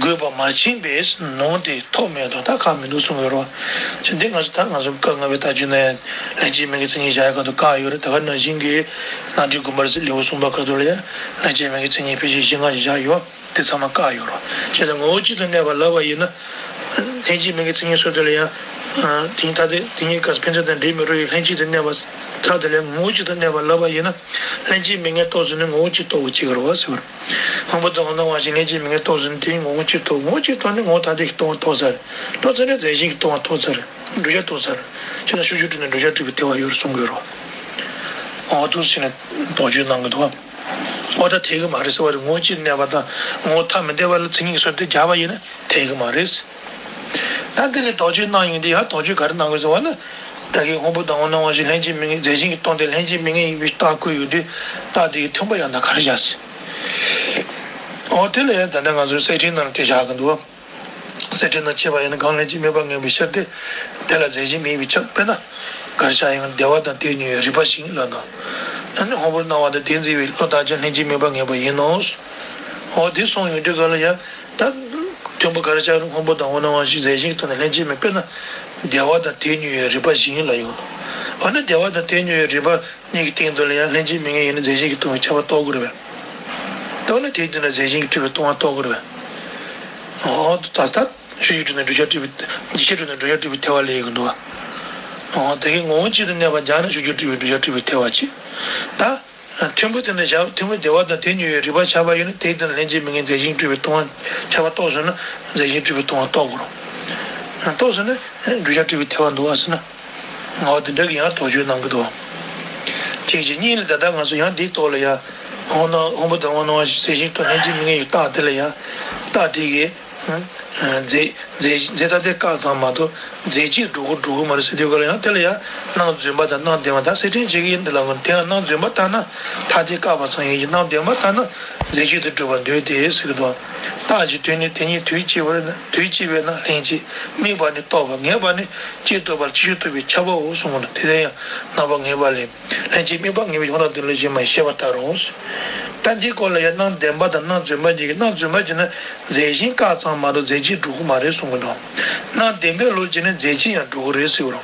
དགོས་པ་མ་མཆིས་པས་ནོར་ཏེ་ཐོགས་མེད་དོ། ད་ཁག་མི་འདུག་གསུངས་ཡོད་རེད་བ། ཅི་འདི་ང་ཚོ་ད་ང་ཚོ་སྐབས་ལྔ་པའི་ལྟ་སྤྱོད་ན་ཡང་ལྷན་སྐྱེས་མིང་གི་མཚན་ཉིད་བཞག་ཡག་སྐབས་དུ་བཀག་ཡོད་རེད། ད་ག་ནང་བཞིན་གྱི་རྣམ་འགྲེལ་དགོངས་པ་རབ་གསལ་ལེའུ་གསུམ་པ་སྐབས་དུ་ལ་ཡང་ལྷན་སྐྱེས་མིང་གི་མཚན་ཉིད་ཕལ་ཆེར་བཞི་ལྔ་ཞིག་བཞག་ཡོད། དེ་ཚང་མ་བཀག་ཡོད་རེད། བྱས་ཙང་ངོ་བོ་གཅིག་ཏུ་གནས་པ་ལབ་པ་ཡིན་ན། ལྷན་སྐྱེས་མིང་གི་མཚན་ཉིད་སོགས་དེ་ལ་ཡང་། དེ་ཉིད་ཐ་དད་དེ་ཉིད་སྐབས་སུ་ཕན་ཚུན་དང་འབྲེལ་མི་རུང་བའི་ལྷན་སྐྱེས་སུ་གནས་པ་ཐ་དད་ལ་ངོ་བོ་གཅིག་ཏུ་གནས་པ་ལབ་པ་ཡིན་ན། ལྷན་སྐྱེས་མིང་ངེས་རྟོགས་ཟིན་ནས་ངོ་བོ་གཅིག་རྟོགས་པ་གཅིག་རེད་བ་ཟེར་བ་རེད། སྔོན་པོ་དང་སྔོ་སྣང་དབང་ཤེས་ལྷན་སྐྱེས་མིང་ངེས་རྟོགས་ཟིན་ནས་དེ་ཉིད་ངོ་བོ་གཅིག་རྟོགས། ངོ་བོ་གཅིག་རྟོགས་ནས་ངོ་བོ་ཐ་དད་ཀྱིས་སྟོང་པ་རྟོགས་ཚར་རེད། རྟོགས་ཚར་ནས་རྫས་གཞན་གྱིས་སྟོང་པ་རྟོགས་ཚར་རེད། བསྒྲུབ་བྱ་རྟོགས་ཚར་རེད། བྱས་ན་ཤུགས་ཀྱིས་སྤྲུལ་ནས་བསྒྲུབ་བྱ་སྤྲུལ་པའི་དེ་བ་ཡོད་རེད་གསུང་གི་ཡོད་རེད་བ། འོ་འདུག་སེ་བྱས་ནས་དོགས་གཅོད་གནང་གི་འདུག་བ། འོ་ད་དེ་གི་མ་རེད་ཟེར་བ་རེད། ངོ་བོ་གཅིག་གནས་པ་དང་ངོ་བོ་ཐ་མི་དད་པ་ལ་མཚན་ཉིད་ཀྱི་ཟུར་དེ་སྦྱར་བ་ཡིན་ན་དེ་གི་མ་རེད། ད་འདི་ལས་དོགས་གཅོད་གནང་ཡོང་དུས་ཡང་དོགས་གཅོད་ག་རེ་གནང་དགོས་ཟེར་བ་ན། ད་གིན་སྔོན་པོ་དང་སྔོ་སྣང་དབང་ཤེས་ལྷན་སྐྱེས་མིང་ངེས་རྫས་གཞན་གྱིས་སྟོང་སྟེ་ལྷན་སྐྱེས་མིང་ངེས་ཡིན་པའི་རྟགས་བཀོད་ཡོང་དུས་རྟགས་དེ་གི་མཐུན་པ་ཡང་དག་ག་རེ་བཞག་ཟེར། འོ་དེ་ལ་ཡང་ད་ལྟ་ང་ཚོའི་གསེར་ཕྲེང་ནང་ལ་དེ་བཞག་གི་འདུག་བ། གསེར་ཕྲེང་ནང་ཕྱེ་བ་ཡིན་ན་གང་ལྷན་སྐྱེས་དམིགས་པ་ངེས་པའི་ཕྱིར་ཏེ། དེ་ལ་རྫས་གཞན་མེད་པའི་ཕྱིར། དཔེར་ན། གར་ཤ་ཡང་བདེ་བ་དང་དེ་ཉིད་ཡོད་རིགས་པ་བཞིན་ལབ་ན། ཨ་ནི་སྔོན་པོར་སྣང་བ་དང་དེ་འཛིན་པའི་བློ་ཐམས་ཅད་ལྷན་སྐྱེས་དམིགས་པ་ངེས་པ་ཡིན་ནོ། འོ་དེ་གསུངས་ཡོང་དུས་ག་ལ་ཡང་། ད། མཐུན་པ་གར་ཤ་སྔོན་པོ་དང་སྔོ་སྣང་དབང་ཤེས་རྫས་གཞན་གྱི་ཐོག་ནས་ལྷན་སྐྱེས་མེད་དཔེར་ན། བདེ་བ་དང་དེ་ཉིད་ཡོད་རིགས་པ་བཞིན་ལ་ཡོད་ནོ། འོ་ན་བདེ་བ་དང་དེ་ཉིད་ཡོད་རིགས་པ། གཉིས་ཀྱི་སྟེང་དུ་ལ་ཡང་ལྷན་སྐྱེས་མིང་ངེས་ཡིན་ན་རྫས་གཞན་གྱི་སྟོང་པའི་ཁྱབ་པ་རྟོགས་དགོས་རེད་པས། རྟོགས་ན་དེའི་དོན་ལ་རྫས་གཞན་གྱིས་སྤྲུལ་པའི་སྟོང་པ་རྟོགས་དགོས་རེད་པས། འོ་ད་ལྟ་ཤུགས་ཀྱིས་སྤྲུལ་ནས་བསྒྲུབ་བྱ་སྤྲུལ་པའི་འཇིག་ཤེས་སྤྲུལ་ནས་བསྒྲུབ་བྱ་སྤྲུལ་པའི་ཐལ་བ་ལས་ཡོང་གི་འདུག་བ། འོ་དེ་གའི་ངོ་བོ་གཅིག་ཏུ་གནས་པ་སྦྱར་ན་ཤུགས་ཀྱིས་སྤྲུལ་པའི་བསྒྲུབ་བྱ་སྤྲུལ་པའི་ཐལ་བ་གཅིག་ད། མཐུན་པའི་སྟེང་ནས་བཞག་མཐུན་པའི་བདེ་བ་དང་དེ་ཉིད་ཡོད་རིགས་པ་ཆགས་པ་ཡིན་ན་དེའི་སྟེང་ལ་ལྷན་སྐྱེས་མིང་ངེས་རྫས་གཞན་སྤྲུལ་པའི་སྟོང་པ་ཁྱབ་པ་རྟོགས་སོང་ན་རྫས་གཞན་སྤྲུལ་པའི་སྟོང་པ་རྟོགས་དགོས་རེད། རྟོགས་སོང་ན་བསྒྲུབ་བྱ་སྤྲུལ་པའི་ཐལ་བ་འདུག་བ་ཟེར་ན། ངག་དབང་དེ་འདྲ་གི་ཡང་དོགས་གཅོད་གནང་གི་འདུག་གཅིག་གཅིག་གཉིས་ལ་ད་ལྟ་ང་ཚོ་ཡང་འདིའི་ཐོག་ལ་ཡང་། སྔོ་སྣང་སྔོན་པོ་དང་སྔོ་སྣང་བ་ཞིག་རྫས་གཞན་དུ་ལྷན་སྐྱེས་མིང་ངེས་ཀྱི་རྟགས་དེ་ལ་ཡང་། རྟགས་དེ་གི། རྫས་རྫས་རྫས་ཐ་དད་བཀག་ཙམ་མ་གཏོགས་རྫས་གཅིག་སྒྲུབ་ཀྱི་འགྲོ་གི་མ་རེད་ཟེར་དུས་ག་ལ་ཡང་དེ་ལ་ཡང་སྣང་རྫུན་པ་དང་སྣང་བདེན་པ་དང་གསེར་ཕྲེང་བྱེད་ཀྱི་ཡིན་འདི་ལ་ངོ་དེ་ཡང་སྣང་རྫུན་པ་ལྟར་ན་ཐ་དད་བཀག་པ་ཙམ་ཡིན་གྱི་སྣང་བདེན་པ་ལྟར་ན་རྫས་གཅིག་ཏུ་གྲུབ་པར་འདོད་དེ་ཟེར་གྱི་འདུག་རྟགས་ཀྱི་དོན་ནི་དེ་ཉིད་དུས་གཅིག་པར་དུས་གཅིག་པས་ན་ལྷན་སྐྱེས། དམིགས་པ་ནི་རྟོགས་པ་ངེས་པ་ནི་སྐྱེས་རྟོགས་པར་ཅིག་ཤོས་རྟོགས་པའི་ཁྱབ་པའོ་གསུངས་པ་ལ་དེ་ལྟར་ཡང་རྣམ་པ་ངེས་པ་ལས། ལྷན་སྐྱེས་དམིགས་པ་ངེས་པའི་ཡོངས་གྲགས་དོན་ལ་ཞེན་པ་ཞེས་པ་ལྟར་རོ། ད་འདིའི་སྐོར་ལ་ཡང་སྣང་བདེན་པ་དང་སྣང་རྫུན་པ་གཉིས་ཀྱི་སྣང་རྫུན་པ་གྱིས་ན་རྫས་གཞན་བཀག་ཙམ་མ་གཏོགས་རྫས་གཅིག་སྒྲུབ་ཀྱི་མ་རེད་གསུང་གི་འདུག་སྣང་བདེན་པའི་ལུགས་ཀྱིས་ན་རྫས་གཅིག་ཡང་སྒྲུབ་ཀྱི་རེད་ཟེར་བ་རོ།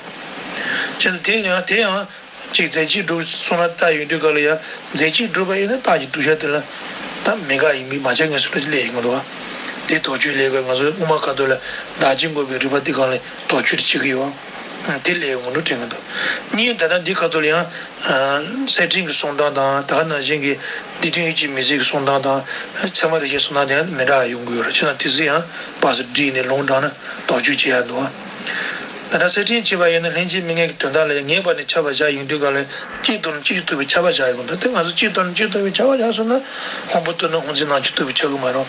བྱས་ཙང་དེ་ཡང་དེ་ཡང་གཅིག་རྫས་གཅིག་སྒྲུབ་གསུངས་ན་རྟགས་ཡོད་དུས་ག་ལ་ཡང་རྫས་གཅིག་སྒྲུབ་པ་ཡིན་ན་རྟགས་ཀྱི་གདུལ་བྱ་དེ་ལ་ད་མེད་དགག་ཡིན་མིན་མ་ཆགས་ངེས་སུ་ལ་སླེབས་ཡོང་གི་འདུག་བ། དེ་དོགས་གཅོད་སླེབས་དགོས། ང་ཚོ་དབུ་མ་ཁ་ཐོག་ལ་བདག་གཅིག་འགོག་པའི་རིགས་པ་འདི་གང་ལས་དོགས་གཅོད་བྱེད་ཀྱི་ཡོད་བ། དེ་ལས་ངོ་སྤྲོད་དྲན་གྱི་འདུག་གཉིས་ད་ལྟ་འདི་ཁ་ཐོག་ལ་ཡང་། གསེར་ཕྲེང་གི་གསུང་སྟངས་དང་ད་ག་ནང་བཞིན་གྱི་འདི་དོན་ཡིད་ཀྱི་མི་ཚིག་གི་གསུང་སྟངས་དང་། ཚད་མ་རིགས་ཤེས་གསུང་སྟངས་དེ་ཡང་མི་འདྲ་བ་ཡོང་གི་ཡོད་རེད། བྱས་ན་དེ་ཚོ་ཡང་དཔག་ཚད་བསྒྲིགས་ནས་ལུང་དྲངས་ན་དོགས་གཅོད་བྱེད་ཡག་འདུག་ཨ། ད་ལྟ་གསེར་ཕྲེང་བྱས་པ་ཡིན་ན་ལྷན་སྐྱེས་མི་དམིགས་ཀྱི་དོན་དག་ལ་ཡང་ངེས་པ་ནས་ཁྱབ་པར་བཞག་ཡོང་དུས་ག་ལ་གཅིག་ཏུ་ནི་གཅིག་ཏུ་བའི་ཁྱབ་པ་བཞག་ཡོང་། ད་དེ་ང་ཚོ་གཅིག་ཏུ་ནི་གཅིག་ཏུ་བའི་ཁྱབ་པ་བཞག་སོང་ན་སྔོན་པོ་ཏུ་ནི་སྔོ་འཛིན་ནང་གཅིག་ཏུ་བའི་ཁྱབ་ཀྱི་མ་རེད།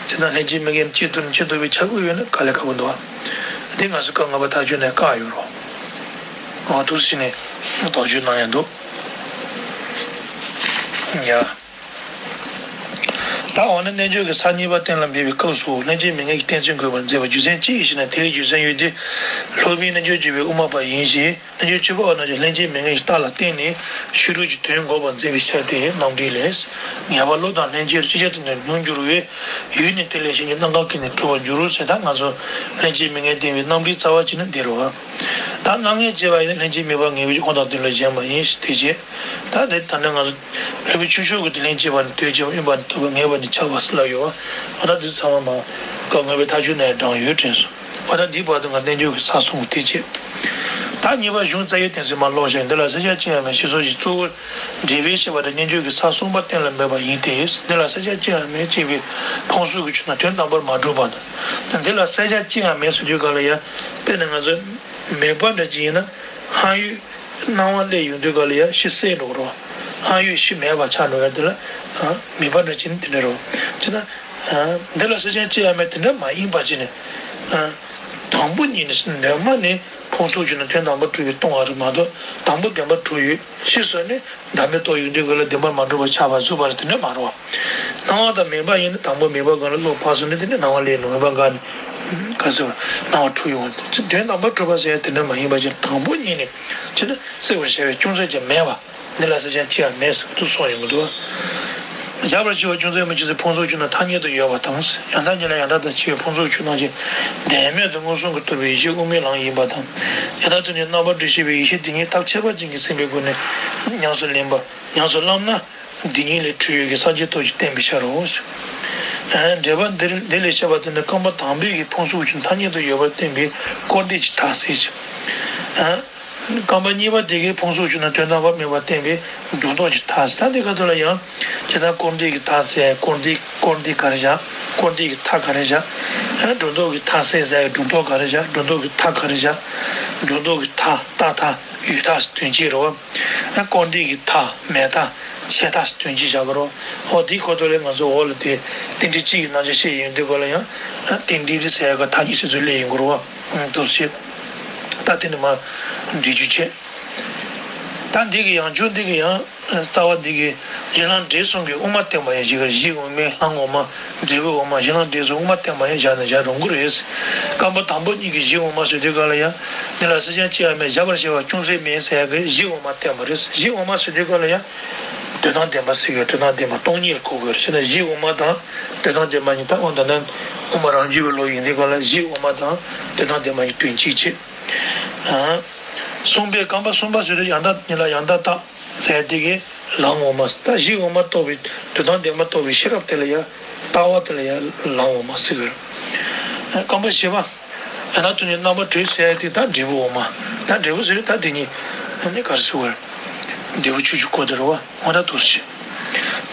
དེ་ན་ལྷན་སྐྱེས་མི་དམིགས་གཅིག་ཏུ་ནི་གཅིག་ཏུ་བའི་ཁྱབ་ཀྱི་ཡོད་ན་དཀའ་ལས་ཁག་པོ་འདུག་བ། དེ་ང་ཚོ་སྐབས་ལྔ་པ་མཐའ་དཔྱོད་ནས་བཀག་ཡོད་རེད། འོ་འདུག་སེ་བྱས་ནས་དོགས་གཅོད་གནང་ཡ་འདུག་ཡ། ད་འོ་ན་རྣལ་འབྱོར་གྱི་ས་གཉིས་པ་གཏན་ལ་འབེབས་པའི་སྐབས་སུ་ལྷན་སྐྱེས་མི་དམིགས་ཀྱི་གཏན་ཚིགས་འགོད་པར་མཛད་པ་རྒྱུ་མཚན་ཅི་ཡིན་ཞེ་ན། དེའི་རྒྱུ་མཚན་ཡོད་དེ། སློབ་དཔོན་རྣལ་འབྱོར་སྤྱོད་པའི་དབུ་མ་པ་ཡིན་ཞིང་། རྣལ་འབྱོར་སྤྱོད་པ་པོ་རྣམས་ཀྱིས་ལྷན་སྐྱེས་མི་དམིགས་ཀྱི་རྟགས་ལ་བརྟེན་ནས་ཕྱི་རོལ་གྱི་དོན་འགོག་པར་མཛད་པའི་ཕྱིར་ཏེ། རྣམ་འགྲེལ་ལས། ངེས་པ་བློ་དང་ལྷན་སྐྱེས་ཅི་ཕྱིར་དུ་ནི་མྱོང་འགྱུར་བས། ཡུལ་ནི་དེ་ལས་གཞན་གྱི་རྣམ་གྲངས་ཀྱིས་ནི་གྲུབ་པར་འགྱུར་རོ་ཟེར། ད་ང་ཚོ་ལྷན་སྐྱེས་མི་དམིགས་བསྟན་པའི་རྣམ་འགྲེལ་རྩ་བ་གཅིག་ནི་འདི་རེད་བ། ད་རྣམ་ངེས་བྱས་པ་ཡིན་ན་ལྷན་སྐྱེས་དམིགས་པ་ངེས་པའི་དབང་དང་དོན་ལ་གཞན་མ་ཡིན་ཞེས་དེ་བྱས། ད་དེ་ད་ནི་ང་ཚོ་ལྷོད་པའི་ཆོས་མཆོག་གི་དེ་ལྷན་སྐྱེས་པ་ནི་དོན་བྱེད་པ་དབེན་པ་ནི་ཐུབ་པ་ངེས་པ་ནི་ཁྱབ་པ་ཟེར་ལབ་ཡོད་བ། འོ་ད་འདི་ཚང་མ་མ་སྐབས་ལྔ་པའི་མཐའ་དཔྱོད་ནས་དྲངས་ཡོད་དྲན་སོང་། འོ་ད་འདིའི་བར་དུ་ང་རྣལ་འབྱོར་གྱི་ས་གསུམ་དེ་བྱས། ད་གཉིས་པ་གཞུང་རྩ་བའི་གཏན་ཚིགས་མ་ཀློག་ཞིང་། འདི་ལ་བསླད་བྱ་གཅིག་ཡང་མེད་ཞེས་སོགས་ཀྱི་གཙོ་བོ་འགྲེལ་པའི་བཤད་པ་དེ་རྣལ་འབྱོར་གྱི་ས་གསུམ་པ་གཏན་ལ་འབེབས་པ་ཡིན་ཏེ། འདི་ལ་བསླད་བྱ་གཅིག་ཡང་མེད་ཅེས་པའི་ཕུང་གསུམ་གྱི་ཆོས་རྣམས་དོན་དམ་པར་མ་གྲུབ་པ་དང་། འདི་ལ་བསླད་བྱ་གཅིག་ཡང་མེད་ཟེར་དུས་ག་ལ་ཡང་དཔེར་ན་ང་ཚོ་མེད་པ་འདྲ་ཅིག་ཡིན་ན་ཧང་ཡོད། སྣང་བ་སླེབས་ཡོང་དུས་ག་ལ་ཡང་ཤི་གསལ་འགྲོ་གི་རེད་བ། ཧང་ཡོད་ཤི་མེད་པ་ཆགས་འགྲོ་ཡ་དེ་ལ་མེད་པ་འདྲ་ཅིག་ནི་དེ་འདྲ་རེད་བ། ཅེ་ན། འདི་ལ་བསླད་བྱ་གཅིག་ཡང་མེད་དེ་འདྲ་མ་ཡིན་པ་ཅིག་ནི། དང་པོ་ཉིད་ནི་གནོད་མ་ནི་ཕུང་གསུམ་གྱི་ནི་དོན་དམ་པར་གྲུབ་པའི་སྟོང་བ་རེད་མ་གཏོགས་དང་པོ་བདེན་པར་གྲུབ་ཡོད་ཤི་གསོན་ནི་བདག་མེད་རྟོགས་ཡོང་དུས་ག་ལ་བདེན་པར་མ་གྲུབ་པ་ཆགས་པ་གཟུགས་པ་རེད་དེ་འདྲ་མ་རེད་བ། སྣང་བ་དང་མེད་པ་ཡིན་ན་དང་པོ་མེད་པ་སྒང་ལ་བློ་ཕར་སོང་ནས་དེ་ནས་སྣང་བ་སླེབས་ནས་མེད་པ་སྒང་ནས་ག་ཟེར་བ་སྣང་བ་འཁྲུལ་ཡོང་བ་དེ་དོན་དམ་པར་གྲུབ་པ་ཟེར་ཡ་དེ་འདྲ་མ་ཡིན་པ་ཅིག་དང་པོ་ཉིད་ནས་ཅི་ནས་བསླད་པར་བྱ་བའི་ཅུང་ཟད་ཀྱང་མེད་པ། འདི་ལ་བསླད་བྱ་གཅིག་ཡང་མེད་ཟེར་དུ་གསུངས་ཡོང་གི་འདུག་བཞག་པར་བྱ་བ་ཅུང་ཟད་མིན་ཅི་ཟེར་ཕུང་གསུམ་ཆོས་རྣམས་ཐ་སྙད་དུ་ཡོད་པ་དང་། ཡང་དག་ཉིད་ལ་ཡང་དག་ཏུ་སྐྱེ་བའི་ཕུང་གསུམ་ཆོས་རྣམས་ཀྱི་བདེན་མེད་དུ་མངོན་སུམ་གྱིས་རྟོགས་པའི་ཡེ་ཤེས་དབུ་མའི་ལམ་ཡིན་པ་དང་། ཡང་དག་ཏུ་ནི་རྣམ་པར་འགྲེལ་བྱེད་པའི་ཡེ་ཤེས་དེ་ཉིད་ཐབས་ཁྱད་པར་ཅན་གྱིས་ཟིན་པའི་སྒོ་ནས་ཉམས་སུ་ལེན་པ་ཉམས་སུ་བླངས་ན། འདི་ཉིད་ལས་འཕྲོས་ཡོད་ཀྱི་སངས་རྒྱས་སྟོབས་ཀྱིས་བསྟན་པའི་ཕྱིར་རོ། འགྲེལ་པ་འདིར་འདི་ལས་བཤད་པ་དེ་ནི་རྐང་པ་དང་པོའི་གི་ཕུང་གསུམ་ཆོས་ཐ་སྙད་དུ་ཡོད་པར་བསྟན་པའི་སྐོར་འདས་ཀྱི་མཐའ་གསལ་ཞིང་། རྐང་པ་གཉིས་པ་དེ་གའི་ཕུང་གསུམ་ཆོས་རྣམས་དོན་དམ་པར་མེད་པར་བསྟན་པའི་སྒྲོ་འདོགས་ཀྱི་མཐའ་ཟེར། ད་འདི་ག་དུས་ལ་ཡང་ཇི་ལྟར་སྐོར་འདས་ཀྱི་མཐའ་ཟེར་སྐོར་འདས་སྐོར་འདས་ག་རེ་བཞག་སྐོར་འདས་ཀྱི་མཐའ་ག་རེ་བཞག་སྒྲོ་འདོགས་ཀྱི་མཐའ་ཟེར་ཟེར་སྒྲོ་འདོགས་ག་རེ་བཞག་སྒྲོ་འདོགས་ཀྱི་མཐའ་ག་རེ་བཞག་སྒྲོ་འདོགས་ཀྱི་མཐའ་རྟག་མཐའ་ཡོད་མཐའ་ཟེར་དོན་གཅིག་རེད་བ། སྐོར་འདས་ཀྱི་མཐའ་མེད་མཐའ་ཆད་མཐའ་ཟེར་དོན་གཅིག་བཞག་གི་རེད་བ། འོ་དེའི་སྐོར་དུ་ལས་ང་ཚོ་འོག་ལ་དེ་རྟེན་འབྲེལ་གཅིག་གི་རྣམ་གཞག་བཤད་ཡོང་དུས་སྐོར་ལ་ཡང་རྟེན་འབྲེལ་ཟེར་ཡ་ག་མཐའ་གཉིས་ཟེར་ཚུལ་སླེབས་ཡོང་གི་རེད་བ། འདུག་སེ། ད་དེ་ནི་མ་འགྲེལ་རྒྱུ་བྱས། ད་འདི་གི་ཡང་ཆོས་འདི་གི་ཡང་རྩ་བ་འདི་གི་གཞི་ལམ་འབྲས་གསུམ་གྱི་དབུ་མ་བསྟན་པ་ཡང་བཞི་གར་གཞི་དབུ་མའི་ལམ་ངོ་མ་འབྲས་བུའི་དབུ་མ་གཞི་ལམ་འབྲས་གསུམ་དབུ་མ་བསྟན་པ་ཡང་བཞག་ན་བཞག་རུང་གི་རེད། རྐང་པ་དང་པོ་གཉིས་ཀྱི་གཞི་དབུ་མ་ཟེར་དུས་ག་ལ་ཡང་འདི་ལ་བསླད་བྱ་གཅིག་ཡང་མེད་བཞག་པར་བྱ་བ་ཅུང་ཟད་མེད་ཟེར་ཡ་གི་གཞི་དབུ་མ་བསྟན་པ་རེད། གཞི་དབུ་མ་ཟེར་དུས་ག་ལ་ཡང་དོན་དམ་བདེན་པ་ཟེར་གི་དོན་དམ་བདེན་པ་སྟོང་ཉིད་ལ་གོ་དགོས་རེད། བྱས་ན་གཞི་དབུ་མ་དང་དོན་དམ་བདེན་པ་གཉིས་ད་འོ་ད་ནི་དབུ་མ་རང་རྒྱུད་པའི་ལུགས་ཡིན་དུས་ག་ལ་གཞི་དབུ་མ་དང་དོན་དམ་བདེན་པ་གཉིས་དོན་གཅིག་བྱེད། གསུམ་པའི་རྐང་པ་གསུམ་པ་ཟེར་དུས་ཡང་དག་ཉིད་ལ་ཡང་དག་རྟག་ཟེར་དེ་གའི་ལམ་ངོ་མ། ད་གཞི་དབུ་མ་རྟོགས་པའི་དོན་དམ་བདེན་པ་རྟོགས་པའི་ཤེས་རབ་དེ་ལ་ཡང་ལྟ་བ་དེ་ལ་ཡང་ལམ་ངོ་མ་ཟེར་གི་རེད། རྐང་པ་བཞི་པ། ཡང་དག་ཏུ་ནི་རྣམ་པར་གྲོལ་ཟེར་ཡ་དེ་ད་འབྲས་བུ་དབུ་མ། ད་འབྲས་བུ་ཟེར་ད་དེ་ཉིད་ནི་ག་རེ་ཟེར་བར། འབྲས་བུ་ཆོས་ཀྱི་སྐུ་དེ་རེད་བ། འོ་ན་དུ་ཞེས།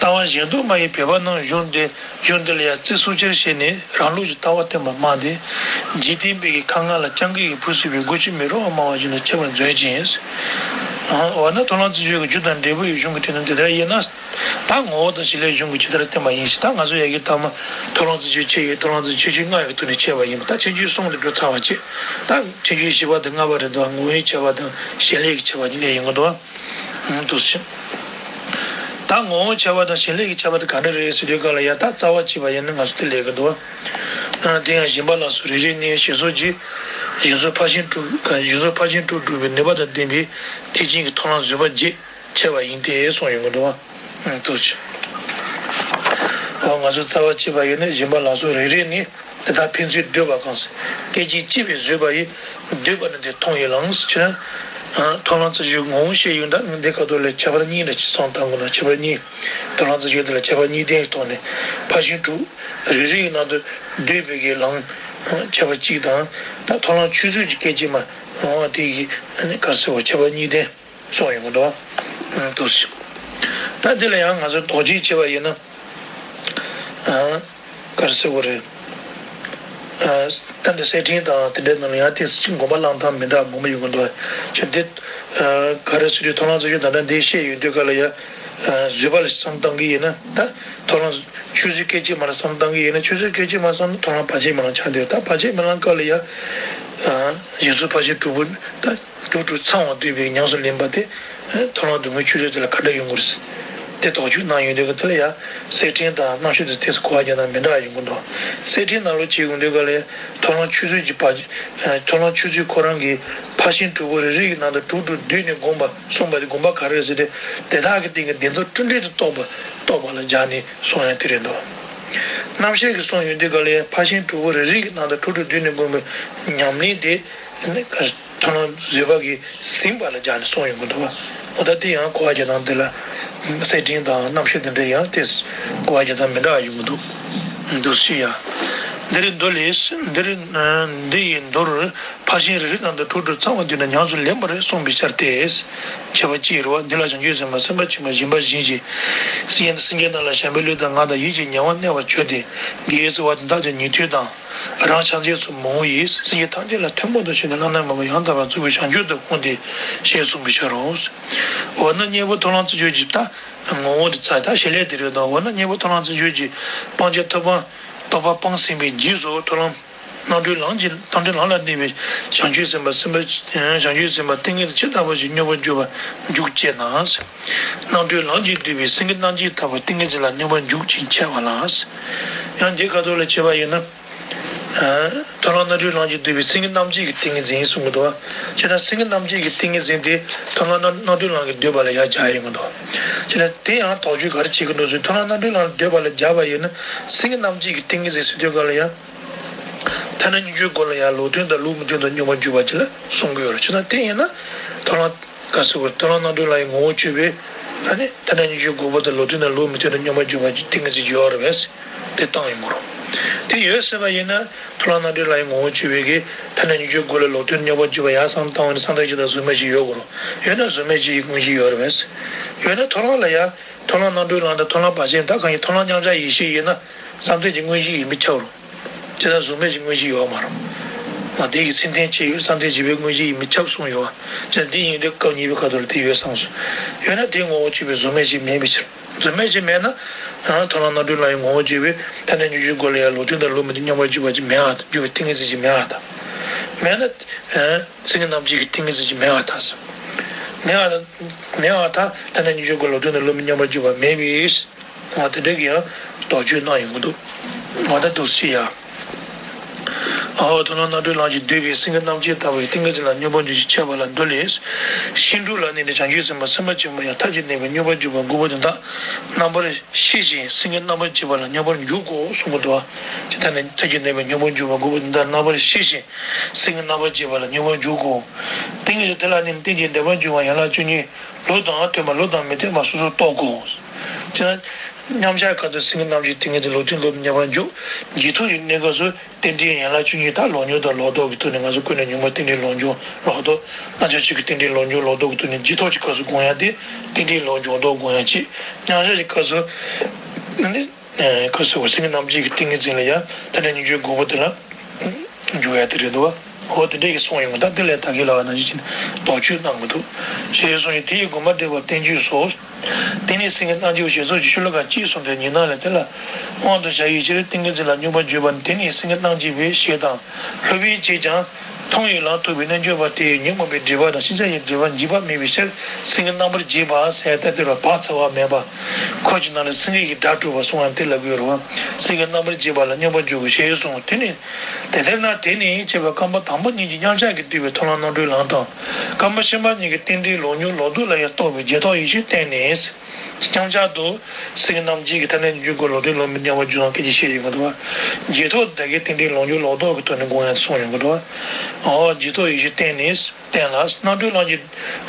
ལྟ་བ་གཞན་དུ་མ་ཡིན་བོད་པ་རྣམས་གཞུང་འདི་གཞུང་འདི་ལ་ཡང་རྩི་གསུམ་ཆར་བྱས་ནས་རང་ལུགས་ཀྱི་ལྟ་བ་བསྟན་པ་སྨྲ་སྟེ། འཇིག་རྟེན་པའི་གི་ཁ་ངན་ལ་སྤྱང་ཀི་ཡིས་བུ་གསོད་པའི་སྒོ་ཕྱེ་མི་རུང་བ་སྨྲ་བ་བཞིན་དུ་འཆད་པར་མཛོད་ཅིང་། འོ་ན་མཐོང་ལམ་རྩི་གཅོད་ཀྱི་རྒྱུ་དང་འབྲས་བུ་ཡི་གཞུང་གི་དོན་དུ་འདི་ལྟར་དབྱེ་ན། ད་ངོ་བོ་དང་བྱེད་ལས་གཞུང་གིས་ཇི་ལྟར་བསྟན་པ་ཡིན་ཞེས། ད་ང་ཚོ་ཡ་གི་ཐ་མ་མཐོང་ལམ་རྩི་གཅོད་ཕྱེ་ཡོད། མཐོང་ལམ་རྩི་གཅོད་ཕྱེད་ཀ་ལྔ་ཡི་ཐོག་ནས་ཕྱེ་བ་ཡིན་པ། ད་ཕྱེད་ཀ་གསུམ་དུ་འགྲོ་ཚར་བ་བྱས། ད་ཕྱེད་ཀ་བཞི་པ་དང་ལྔ་པ་རེད་འདུག་ངོ་བོའི་ཁྱད་པར་དང་གཞན་ལས་ཀྱི་ཁྱད་པར་གཉིས་ལས་ཡིན་གྱི་འདུག་འདུག་ཟེར། ད་ངོ་བོ་ཁྱད་པར་དང་གཞན་ལས་ཀྱི་ཁྱད་པར་དེ་ག་འདྲ་རེད་ཟེར་དུས་སྐབས་ལ་ཡ་ད་རྩ་བ་གཅིག་པ་ཡིན་ན་ང་ཚོ་དེ་ལས་ཀྱི་འདུག་དེ་ཡང་སྦྱིན་པ་ལ་སོགས་རེ་རེ་ནས་ཞེས་སོགས་ཀྱིས་གཞན་ཚོགས་ཕར་ཕྱིན་དྲུག་གཞན་ཚོགས་ཕར་ཕྱིན་དྲུག་སྒྲུབ་པའི་ནུས་པ་དང་ལྡན་པའི་ཐེག་ཆེན་གྱི་མཐོང་ལམ་བཟོད་པ་བརྒྱད་ཕྱེ་བ་ཡིན་ཏེ་གསུངས་ཡོང་གི་འདུག་འདུག་ཟེར། འོ་ང་ཚོ་རྩ་བ་གཅིག་པ་ཡིན་ན་སྦྱིན་པ་ལ་སོགས་རེ་རེ་ནས། དེ་དག་ཕན་ཚུན་འདོད་པ་གང་སྐད་ཅིག་གཅིག་པས་བཟོད་པ་ཡིས། འདོད་པ་ནི་འདི་མཐོང་བའི་ལམ་ཟེར་ན། མཐོང་ལམ་རྩི་གཅོད་ངོ་བོ་བཤད་ཡོང་ད་འདི་ག་ཐོག་ལས་ཁྱད་པར་གཉིས་འདྲ་ཅིག་གསུངས་བཏང་དགོས་ན་ཁྱད་པར་གཉིས། མཐོང་ལམ་རྩི་གཅོད་འདི་ལ་ཁྱད་པར་གཉིས་ལྡན་ཐོག་ནས་ཕར་ཕྱིན་དྲུག་རེ་རེ་ཡི་ནང་དུ་འདོད་པའི་གི་ལམ་ཁྱད་པར་གཅིག་དང་ད་མཐོང་ལམ་ཆོས་མཛོད་ཀྱི་སྐད་ཅིག་མ་འོང་བ་དེ་ཡི་ག་རེ་ཟེར་བ་ཁྱད་པར་གཉིས་ལྡན་གསུངས་ཡོང་གི་འདུག་བ། འདུག་ཟེར། ད་འདི་ལ་ཡང་ང་ཚོ་དོགས་གཅོད་བྱས་པ་ཡིན་ན། ག་རེ་ཟེར་དགོས་རེད། ད་འདི་གསེར་ཕྲེང་དང་དེ་འདྲའི་ནང་ལ་ཡང་དེ་སྒོམ་པ་བླང་སྟངས་མི་འདྲ་མང་པོ་ཡོང་གི་འདུག་ཅེས་འདི་ག་རེ་ཟེར་དུས་མཐོང་ལམ་རྩིས་རྒྱུད་ད་ལྟ་འདི་བཤད་ཡོང་དུས་ག་ལ་ཡ། བཟོད་པ་ལ་བསམ་བཏང་གི་ཡིན་ན་ད་མཐོང་ལམ་ཆོས་ཚུལ་སྐད་ཅིག་མ་ལ་བསམ་བཏང་གི་ཡིན་ན་ཆོས་ཚུལ་སྐད་ཅིག་མ་བསམ་ན་མཐོང་ལམ་བར་ཆད་མེད་ལམ་ཆགས་འདུག་ད་བར་ཆད་མེད་ལམ་སྐབས་ལ་ཡ། ཡིན་གསུམ་ཕར་ཕྱིན་དྲུག་པོ་ད་དྲུག་དྲུག་ཚང་བ་འདུས་པའི་ཉམས་སུ་ལེན་པ་དེ་མཐོང་ལམ་སྡུག་བསྔལ་ཆོས་ཚུལ་དེ་ལ་ག་འདྲ་ཡོང་གི་རེད། དེ་དོགས་གཅོད་གནང་ཡོང་དུས་ཀ་དེ་ལ་ཡ་གསེར་ཕྲེང་དང་རྣམ་བཤད་དེ་དེ་གོ་བ་རྒྱག་སྟངས་མི་འདྲ་བ་ཡོང་གི་འདུག་གསེར་ཕྲེང་ནང་ལོགས་ཅིག་ཡོང་དུས་ཀ་ལ་ཡ་མཐོང་ལམ་ཆོས་ཚུལ་གྱི་ཕར་མཐོང་ལམ་ཆོས་ཚུལ་ཁོ་རང་གི་ཕར་ཕྱིན་དྲུག་པོ་རེ་རེ་ཡི་ནང་དུ་དྲུག་དྲུག་བསྡུས་ནས་བསྒོམ་པ་གསུངས་པ་དེ་སྒོམ་པ་ག་རེ་རེད་ཟེར་ཏེ་དེ་དག་གི་སྟེང་གི་བདེན་མཐོང་སྤྲོས་བྲལ་དུ་རྟོགས་པ་རྟོགས་པ་ལ་སྦྱར་ནས་གསུངས་ཡ་དེ་རེད་འདུག་རྣམ་བཤད་ཀྱི་གསུང་ཡོང་དུས་ག་ལ་ཡ་ཕར་ཕྱིན་དྲུག་པོ་རེ་རེ་གི་ནང་དུ་དྲུག་དྲུག་བསྡུས་ནས་བསྒོམ་པའི་ཉམས་ལེན་དེ་མཐོང་ལམ་བཟོད་པ་གིས་ཟིན་པ་ལ་སྦྱར་ནས་གསུངས་ཡོང་གི་འདུག་འོ་ད་དེ་ཡང་གོ་བ་རྒྱག་སྟངས་དེ་ལ་གསེར་ཕྲེང་དང་རྣམ་བཤད་དེ་འདྲ་ཡང་དེ་གོ་བ་རྒྱག་སྟངས་མི་འདྲ་བ་ཡོང་གི་འདུག་འདུག་སེ་ཡ། འདི་རེད་མདོ་ལས། འདི་རེད། འདི་ཡི་མདོར་ཕར་ཕྱིན་རེ་རེ་ནང་དུ་དྲུག་དྲུག་ཚང་བ་བསྡུས་ནས་ཉམས་སུ་ལེན་པར་གསུངས་པའི་ཕྱིར་ཏེ། ཁྱད་པར་ཅི་རུ་བ་འདི་ལ་བྱང་ཆུབ་སེམས་དཔའ་སེམས་དཔའ་ཆེན་པོ་བཞིན་པ་བཞིན་ཞིང་། སེམས་ཅན་རྣམས་ལ་བྱམས་པའི་བློ་དང་ངག་དང་ཡིད་ཀྱིས་ཉེ་བར་གནས་པར་བྱོས་ཏེ། དགེ་བའི་རྩ་བ་དེ་དག་ཀྱང་ཉན་ཐོས་དང་། རང་ཕྱག་རྗེས་སུ་མི་འོང་བའི་སེམས་ཅན་ཐམས་ཅད་ལ་ཐུན་མོང་དུ་ཕྱིན་ནས་བླ་ན་མེད་པ་ཡང་དག་པར་རྫོགས་པའི་བྱང་ཆུབ་ཏུ་འོང་སྟེ་ཞེས་གསུངས་པའི་ཕྱིར་རོ། འོ་ན་གཉེན་པོ་མཐོང་ལམ་རྩིས་རྒྱུད་ཀྱི་ད་ངོ་བོ་དེ་ཚ་ད་བྱེད་ལས་དེ་རེད་དོ། འོ་ན་གཉེན་པོ་མཐོང་ལམ་རྩིས་རྒྱུད་ཀྱི་སྤང་བྱ་ཐོབ་པ་རྟོགས་པ་སྤངས་ཟིན་པའི་རྗེས་སུ་མཐོང་ལམ་རྣམ་གྲོལ་ལམ་གྱི་རྣམ་གྲོལ་ལམ་ལ་གནས་པའི་བྱང་ཆུབ་སེམས་དཔའ་སེམས་དཔའ་བྱང་ཆུབ་སེམས་དཔའ་ཏིང་ངེ་འཛིན་ཇི་ལྟ་བ་བཞིན་སྙོམས་པར་འཇུག་པར་འཇུག་ཅེ་ན། རྣམ་གྲོལ་ལམ་གྱིས་བསྡུས་པའི་སེང་གེ་རྣམ་བསྒྱིས་ལྟ་བུ་ཏིང་ངེ་འཛིན་ལ་སྙོམས་པར་འཇུག་ཅིང་འཆད་པ་ལ། ཡང་འདི་ཁ་ཐོག་ལ་འཆད་པ་ཡིན་ན། མཐོང་ལམ་རྣམ་གྲོལ་ལམ་གྱིས་བསྡུས་པའི་སེང་གེ་རྣམ་བསྒྱིས་ཀྱི་ཏིང་ངེ་འཛིན་གསུང་གི་འདུག་བ། བྱས་ན་སེང་གེ་རྣམ་བསྒྱིས་ཀྱི་ཏིང་ངེ་འཛིན་དེ་མཐོང་ལམ་རྣམ་གྲོལ་ལམ་གྱིས་བསྡུས་པ་ལ་ཡང་སྦྱར་ཡོང་གི་འདུག་བྱས་ན་དེ་ཡང་དོགས་གཅོད་ག་རེ་བྱེད་ཀྱི་འདུག་ཟེར་མཐོང་ལམ་རྣམ་གྲོལ་ལམ་གྱིས་བསྡུས་པ་ལ་སྦྱར་བ་ཡིན་ན་སེང་གེ་རྣམ་བསྒྱིས་ཀྱི་ཏིང་ངེ་འཛིན་ཟེར་དུས་ག་ལ་ཡང་། ཐ་ན་སྙིང་རྗེའི་སྒོ་ལ་ཡང་ལུགས་མཐུན་དང་ལུགས་མི་མཐུན་དུ་སྙོམས་པར་འཇུག་པ་ཅིག་ལ་གསུང་གི་ཡོད་རེད། བྱས་ན་དེ་ཡིན་ན་མཐོང་ལམ་ག་ཟེར་བ་མཐོང་ལམ་རྣམ་གྲོལ་ལམ་གྱི་ངོ་བོ་བཅུ་པའི་ཨ་ནི་ཐ་ན་སྙིང་རྗེའི་དགོངས་པ་དང་ལུགས་མཐུན་དང་ལུགས་མི་མཐུན་དུ་སྙོམས་པར་འཇུག་པ་ཅིག་ཏིང་ངེ་འཛིན་ཅིག་ཡོད་རེད་པས། དེ་བཏང་ཡོང་གི་རེད། དེ་ཡོད་ཟེར་བ་ཡིན་ན་མཐོང་ལམ་རྣམ་གྲོལ་ལམ་གྱི་ངོ་བོ་བཅུ་པའི་གི་ཐ་ན་སྙིང་རྗེའི་སྒོ་ལ་ལུགས་མཐུན་སྙོམས་པར་འཇུག་པ་ཡར་བསམ་བཏང་བ་ནི་བསམ་གཏན་བཞི་དང་གཟུགས་མེད་ཅིག་ཡོད་དགོས་རེད། ཡོད་ན་གཟུགས་མེད་ཅིག་ཡི་དངོས་གཞི་ཡོད་རེད་པས། ཡོད་ན་མཐོང་ལམ་ལ་ཡང་མཐོང་ལམ་རྣམ་གྲོལ་ལམ་དང་མཐོང་ལམ་བར་ཆད་ད་གང་ཡིན་མཐོང་ལམ་མཉམ་གཞག་ཡེ་ཤེས་ཡིན་ན་བསམ་གཏན་གྱི་དངོས་གཞི་ཡིན་མི་ཁྱབ་རུང་། བྱས་ན་གཟུགས་མེད་ཀྱི་དངོས་གཞི་ཡོད་མ་རེད། ང་དེ་ཡི་སེམས་རྟེན་ཅི་ཡོད་བསམ་གཏན་བཞི་པའི་དངོས་གཞི་ཡིན་མི་ཁྱབ་གསུངས་ཡོད། བྱས་ན་འདི་ཡིན་དུས་སྐབས་གཉིས་པའི་ཁ་ཐོག་ལ་དེ་ཡོད་བསམ་སོང་། ཡོད་ན་དེའི་ངོ་བོ་གཅིག་པའི་གཟུགས་མེད་ཅིག་མེད་པའི་ཕྱིར། གཟུགས་མེད་ཅིག་མེད་ན། མཐོང་ལམ་རྣམ་གྲོལ་ལམ་གྱི་ངོ་བོ་གཅིག་པའི་ཐ་ན་སྙིང་རྗེའི་སྒོ་ལ་ཡང་ལུགས་མཐུན་དང་ལུགས་མི་མཐུན་སྙོམས་པར་འཇུག་པ་ཅིག་མེད་པ་དང་འཇུག་པའི་ཏིང་ངེ་འཛིན་ཅིག་མེད་པ་དང་། མེད་ན། སེང་གེ་རྣམ་བསྒྱིས་ཀྱི་ཏིང་ངེ་འཛིན་ཅིག་མེད་པ་དང་། མེད་པ་དང་། མེད་པ་དང་ཐ་ན་སྙིང་རྗེའི་སྒོ་ལ་ལུགས་མཐུན་དང་ལུགས་མི་མཐུན་སྙོམས་པར་འཇུག་པ་མེད་པས། ང་དེ་འདྲ་གི་ཡང་དོགས་གཅོད་གནང་ཡོང་གི་འདུག་ང་ད་འདུག་སེ་ཡ། ཨའོ་མཐོང་ལམ་རྣམ་གྲོལ་ལམ་གྱིས་བསྡུས་པའི་སེང་གེ་རྣམ་བསྒྱིས་ལྟ་བུའི་ཏིང་ངེ་འཛིན་ལ་སྙོམས་པར་འཇུག་ཅིང་འཆད་པ་ལ་མདོ་ལས། ཤིང་དྲུང་ལ་གནས་ནས་བྱང་ཆུབ་སེམས་དཔའ་སེམས་དཔའ་ཆེན་པོ་ཡང་མཐའ་ཅིག་གནས་པའི་སྙོམས་པར་འཇུག་པ་དགུ་པོ་དེ་དག་རྣམ་པར་ཤེས་ཤིང་སེང་གེ་རྣམ་པར་བསྒྱིས་པ་ལ་སྙོམས་པར་འཇུག་གོ་གསུངས་པ་འདུག་བ། ཇི་ལྟར་ནི་མཐའ་ཅིག་གནས་པའི་སྙོམས་པར་འཇུག་པ་དགུ་པོ་དེ་དག་རྣམ་པར་ཤེས་ཤིང་སེང་གེ་རྣམ་པར་བསྒྱིས་པ་ལ་སྙོམས་པར་འཇུག་གོ། ཏིང་ངེ་འཛིན་དེ་ལ་གནས་ནས་རྟེན་ཅིང་འབྲེལ་པར་འབྱུང་བ་ཡན་ལག་བཅུ་གཉིས་ལུགས་དང་མཐུན་པ་ལུགས་དང་མི་མཐུན་པ་སོ་སོར་རྟོགས་དགོས། ཅེ་ན། མཉམ་གཞག་སྐབས་སུ་སེང་གེ་རྣམ་བསྒྱིས་ཏིང་ངེ་འཛིན་ལུགས་མཐུན་ལུགས་མི་མཐུན་སྙོམས་པར་འཇུག་རྗེས་ཐོབ་ཀྱི་གནས་སྐབས་སུ་རྟེན་འབྲེལ་ཡན་ལག་བཅུ་གཉིས་དག་ལོག་སྙོམས་དང་ལོག་ལྡོག་གི་ཐོག་ནས་ང་ཚོ་ཀུན་ནས་ཉོན་མོངས་རྟེན་འབྲེལ་ལོག་འབྱུང་ལོག་ལྡོག་རྣམ་ཅོ་ཆོས་ཀྱི་རྟེན་འབྲེལ་ལོག་འབྱུང་ལོག་ལྡོག་གི་ཐོག་ནས་རྗེས་ཐོབ་ཀྱི་སྐབས་སུ་སྒོམ་ཡ་དེ་རྟེན་འབྲེལ་ལོག་འབྱུང་ལྡོག་སྒོམ་ཡ་གཅིག་མཉམ་གཞག་གི་སྐབས་སུ་ནི། ཁ་སོ་བ་སེང་གེ་རྣམ་བསྒྱིས་ཀྱི་ཏིང་ངེ་འཛིན་ལ་ཡང་ད་ལྟ་སྙིང་རྗེའི་དགུ་པོ་དེ་ལ་འཇུག་ཡ་དེ་རེད་འདུག་བ། འོ་དེ་འདྲས་ཀྱི་གསུང་ཡོང་ད་དེ་ལས་ད་གིན་ལ་བ་ནང་བཞིན་བྱས་ནས་དོགས་གཅོད་གནང་གི་འདུག་ཞེས་གསུངས་ཡོད། དེ་ཡི་དགོངས་པ་འགྲེལ་པ་བསྟན་བཅོས་སོ། དེ་ནས་སེང་གེ་རྣམ་བསྒྱིས་ཞེས་སོགས་ཀྱི་ཤོ་ལོ་ཀ་གཅིག་གསུངས་ཏེ་ཉི་སྣང་ལས་དེ་ལ་དབང་དུ་བྱ་བའི་ཕྱིར་ཏིང་ངེ་འཛིན་ལ་སྙོམས་པར་འཇུག་པ་ནི་དེ་ནས་སེང་གེ་རྣམ་བསྒྱིས་པའི་ཞེས་དང་། སློབ་པའི་ཕྱིར་ཀྱང་མཐོང་བའི་ལམ་རྟོགས་པའི་རྣལ་འབྱོར་པ་དེ་ཉོན་མོངས་པའི་སྒྲིབ་པ་དང་ཤེས་བྱ་ཡི་སྒྲིབ་པ་འཇིག་པ་མེད་པའི་ཕྱིར་སེང་གེ་རྣམ་པར་བསྒྱིས་པ་ཟེར་ཏེ་དེ་ལ་བག་ཚ་བ་མེད་པ། འཁོར་གྱི་ནང་ནས་སེང་གེ་ཡི་སྒྲ་སྒྲོགས་པ་གསུང་བ་དེ་ལ་གོ་རུང་སེང་གེ་རྣམ་པར་བསྒྱིས་པ་ལ་སྙོམས་པར་འཇུག་དགོས་ཞེས་གསུངས། དེ་ནི་དེ་ལྟར་ན་དེ་ནི་ཅེས་པ་རྐང་པ་དང་པོ་གཉིས་ཀྱི་མཉམ་གཞག་གིས་བསྡུས་པའི་མཐོང་ལམ་རྣམ་གྲོལ་ལམ་དང་། རྐང་པ་གཞན་པ་གཉིས་ཀྱི་རྟེན་འབྲེལ་ལོག་སྙོམས་ལོག་ལྡོག་ལ་ཡང་རྟོགས་པའི་རྗེས་ཐོབ་ཡེ་ཤེས་བསྟན་ནས། མཉམ་གཞག་ཏུ་སེང་གེ་རྣམ་བསྒྱིས་ཀྱི་ཐ་སྙད་འཇུག་སྒོ་ལོག་ལྡོག་ལུགས་མི་མཉམ་པར་འཇུག་སྟངས་སྐད་ཆ་བཤད་ཡོང་གི་འདུག་བ། རྗེས་ཐོབ་དེ་གའི་རྟེན་འབྲེལ་ལོག་སྙོམས་ལོག་ལྡོག་གི་ཐོག་ནས་དགོངས་ཡ་གསུངས་ཡོང་གི་འདུག་བ། འོ་རྗེས་ཐོབ་ཡེ་ཤེས་བསྟན་ནས། བསྟན་ལ། རྣམ་གྲོལ་ལམ་གྱི།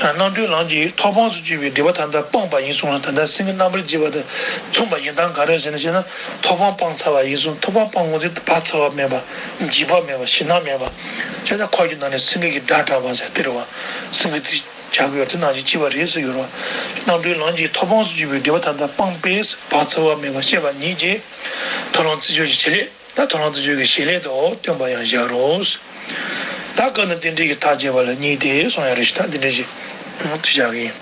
རྣམ་གྲོལ་ལམ་གྱི་ཐོབ་སྤང་སུ་གྱུར་པའི་སྒྲིབ་པ་ཐམས་ཅད་སྤངས་པ་ཡིན་གསུངས་ལ། ད་ལྟ་སེང་གེ་རྣམ་པར་བསྒྱིས་པ་དེ་མཚུངས་པ་ཡིན་སྟངས་ག་རེ་ཟེར་ན་ཞེ་ན། ཐོབ་སྤང་སྤངས་ཚར་བ་ཡིན་གསུངས། ཐོབ་སྤང་སྤངས་འོང་དུས་བག་ཚ་བ་མེད་པ། འཇིགས་པ་མེད་པ། ཞེད་སྣང་མེད་པ། བྱས་ཙང་འཁོར་གྱི་ནང་ནས་སེང་གེ་གི་སྒྲ་གྲགས་པ་ཟེར་དེ་རེད་བ། སེང་གེ་དེ་བྱ་དགོས་ཡོད་དེ་ནང་བཞིན་སྐྱེས་པ་རེད་ཟེར་ཡོད་རེད་བ། རྣམ་གྲོལ་ལམ་གྱི་ཐོབ་སྤང་སུ་གྱུར་པའི་སྒྲིབ་པ་ཐམས་ཅད་སྤངས་པས་བག་ཚ་བ་མེད་པ་ཤེས་པ་ཉིད་ཀྱིས་མཐོང་ལམ་རྩིས་སྤྱོད་ཀྱི་བྱེད་ལས། ད་མཐོང་ལམ་དུ་འཇུག་གི་བྱེད་ལས་དུ་སྟོན་པ་ཡང་བཞག་རོ། ད་སྐབས་ནི་དེ་འདྲའི་གི་ཐག་བཅད་པ་ལ་གཉིས་ཏེ་གསུངས་ཡ་རེད་ཤག་ད་དེ་འདྲའི་ཞིག་དུ་བཞག་གི་ཡིན།